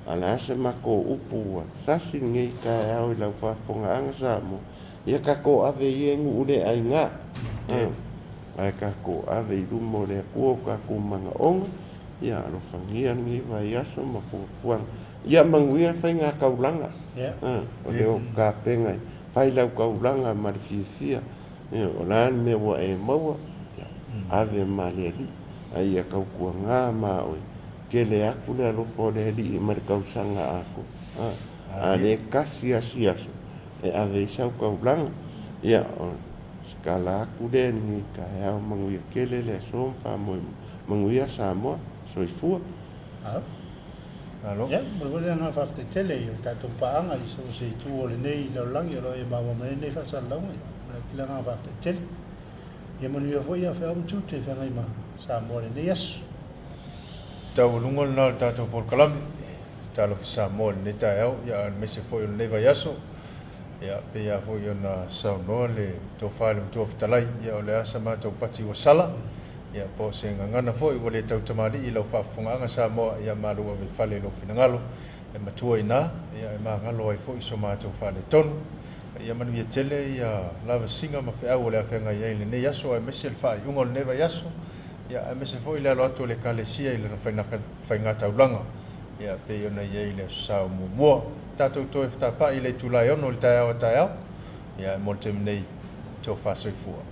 [SPEAKER 6] a o le a se matou upu ua sasi lenei taeao i lau faafofogaaga Samoa, ia tatou ave ia i nuu le aiga, ae tatou ave i luma o le Atua o tatou manaoga, ia alofagia lenei vaiaso ma fuafuaga. Ia manuia faiga taulaga, o lea ua tapena e fai lau taulaga ma le fiafia. O le a le mea ua e maua, ave ma le Alii. A ia tautuagā ma oe, tele aku le alofa o le Alii ma le tausaga atoa. A, a le tasi asiaso e ave ai sau taulaga. Ia, o se tala atu lea i lenei taeao, manuia tele le aso ma faamoemoe. Manuia Samoa. Soifua.
[SPEAKER 2] Malo.
[SPEAKER 1] Malo.
[SPEAKER 2] Ia, momoli foi le agaga faafetai tele i o tatou paaga i so o se itu o lenei lalolagi o lo o e maua mai ai lenei faasalalauga. Ia, momoli atu le agaga faafetai tele. Ia manuia foi ia feau ma tiute e feagai ma Samoa i lenei aso.
[SPEAKER 1] Taualuga lena o le tatou polokalame, Talofa Samoa i lenei taeao, ia aemaise foi o lenei vaiaso. Ia, pei lava foi ona saunoa le Tofa i le Matua Fetalai, ia o le a sa matou pati ua sala, ia po o se gagana foi ua le tautamalii i lau faafofogaaga Samoa, ia malu ave i fale i lou finagalo e matua i ina, ia e magalo ai foi so matou faaletonu. Ia manuia tele ia lavasiga ma feau o le a feagai ai i lenei aso aemaise le faaiuga o lenei vaiaso, ia aemaise foi le alo atu o le Ekalesia i lana faigataulaga, ia pei ona i ai i le Aso Sa o muamua. Tatou toe fetapa'i i le itula e ono i le taeao a taeao, ia ae mo le taimi nei, tofa soifua.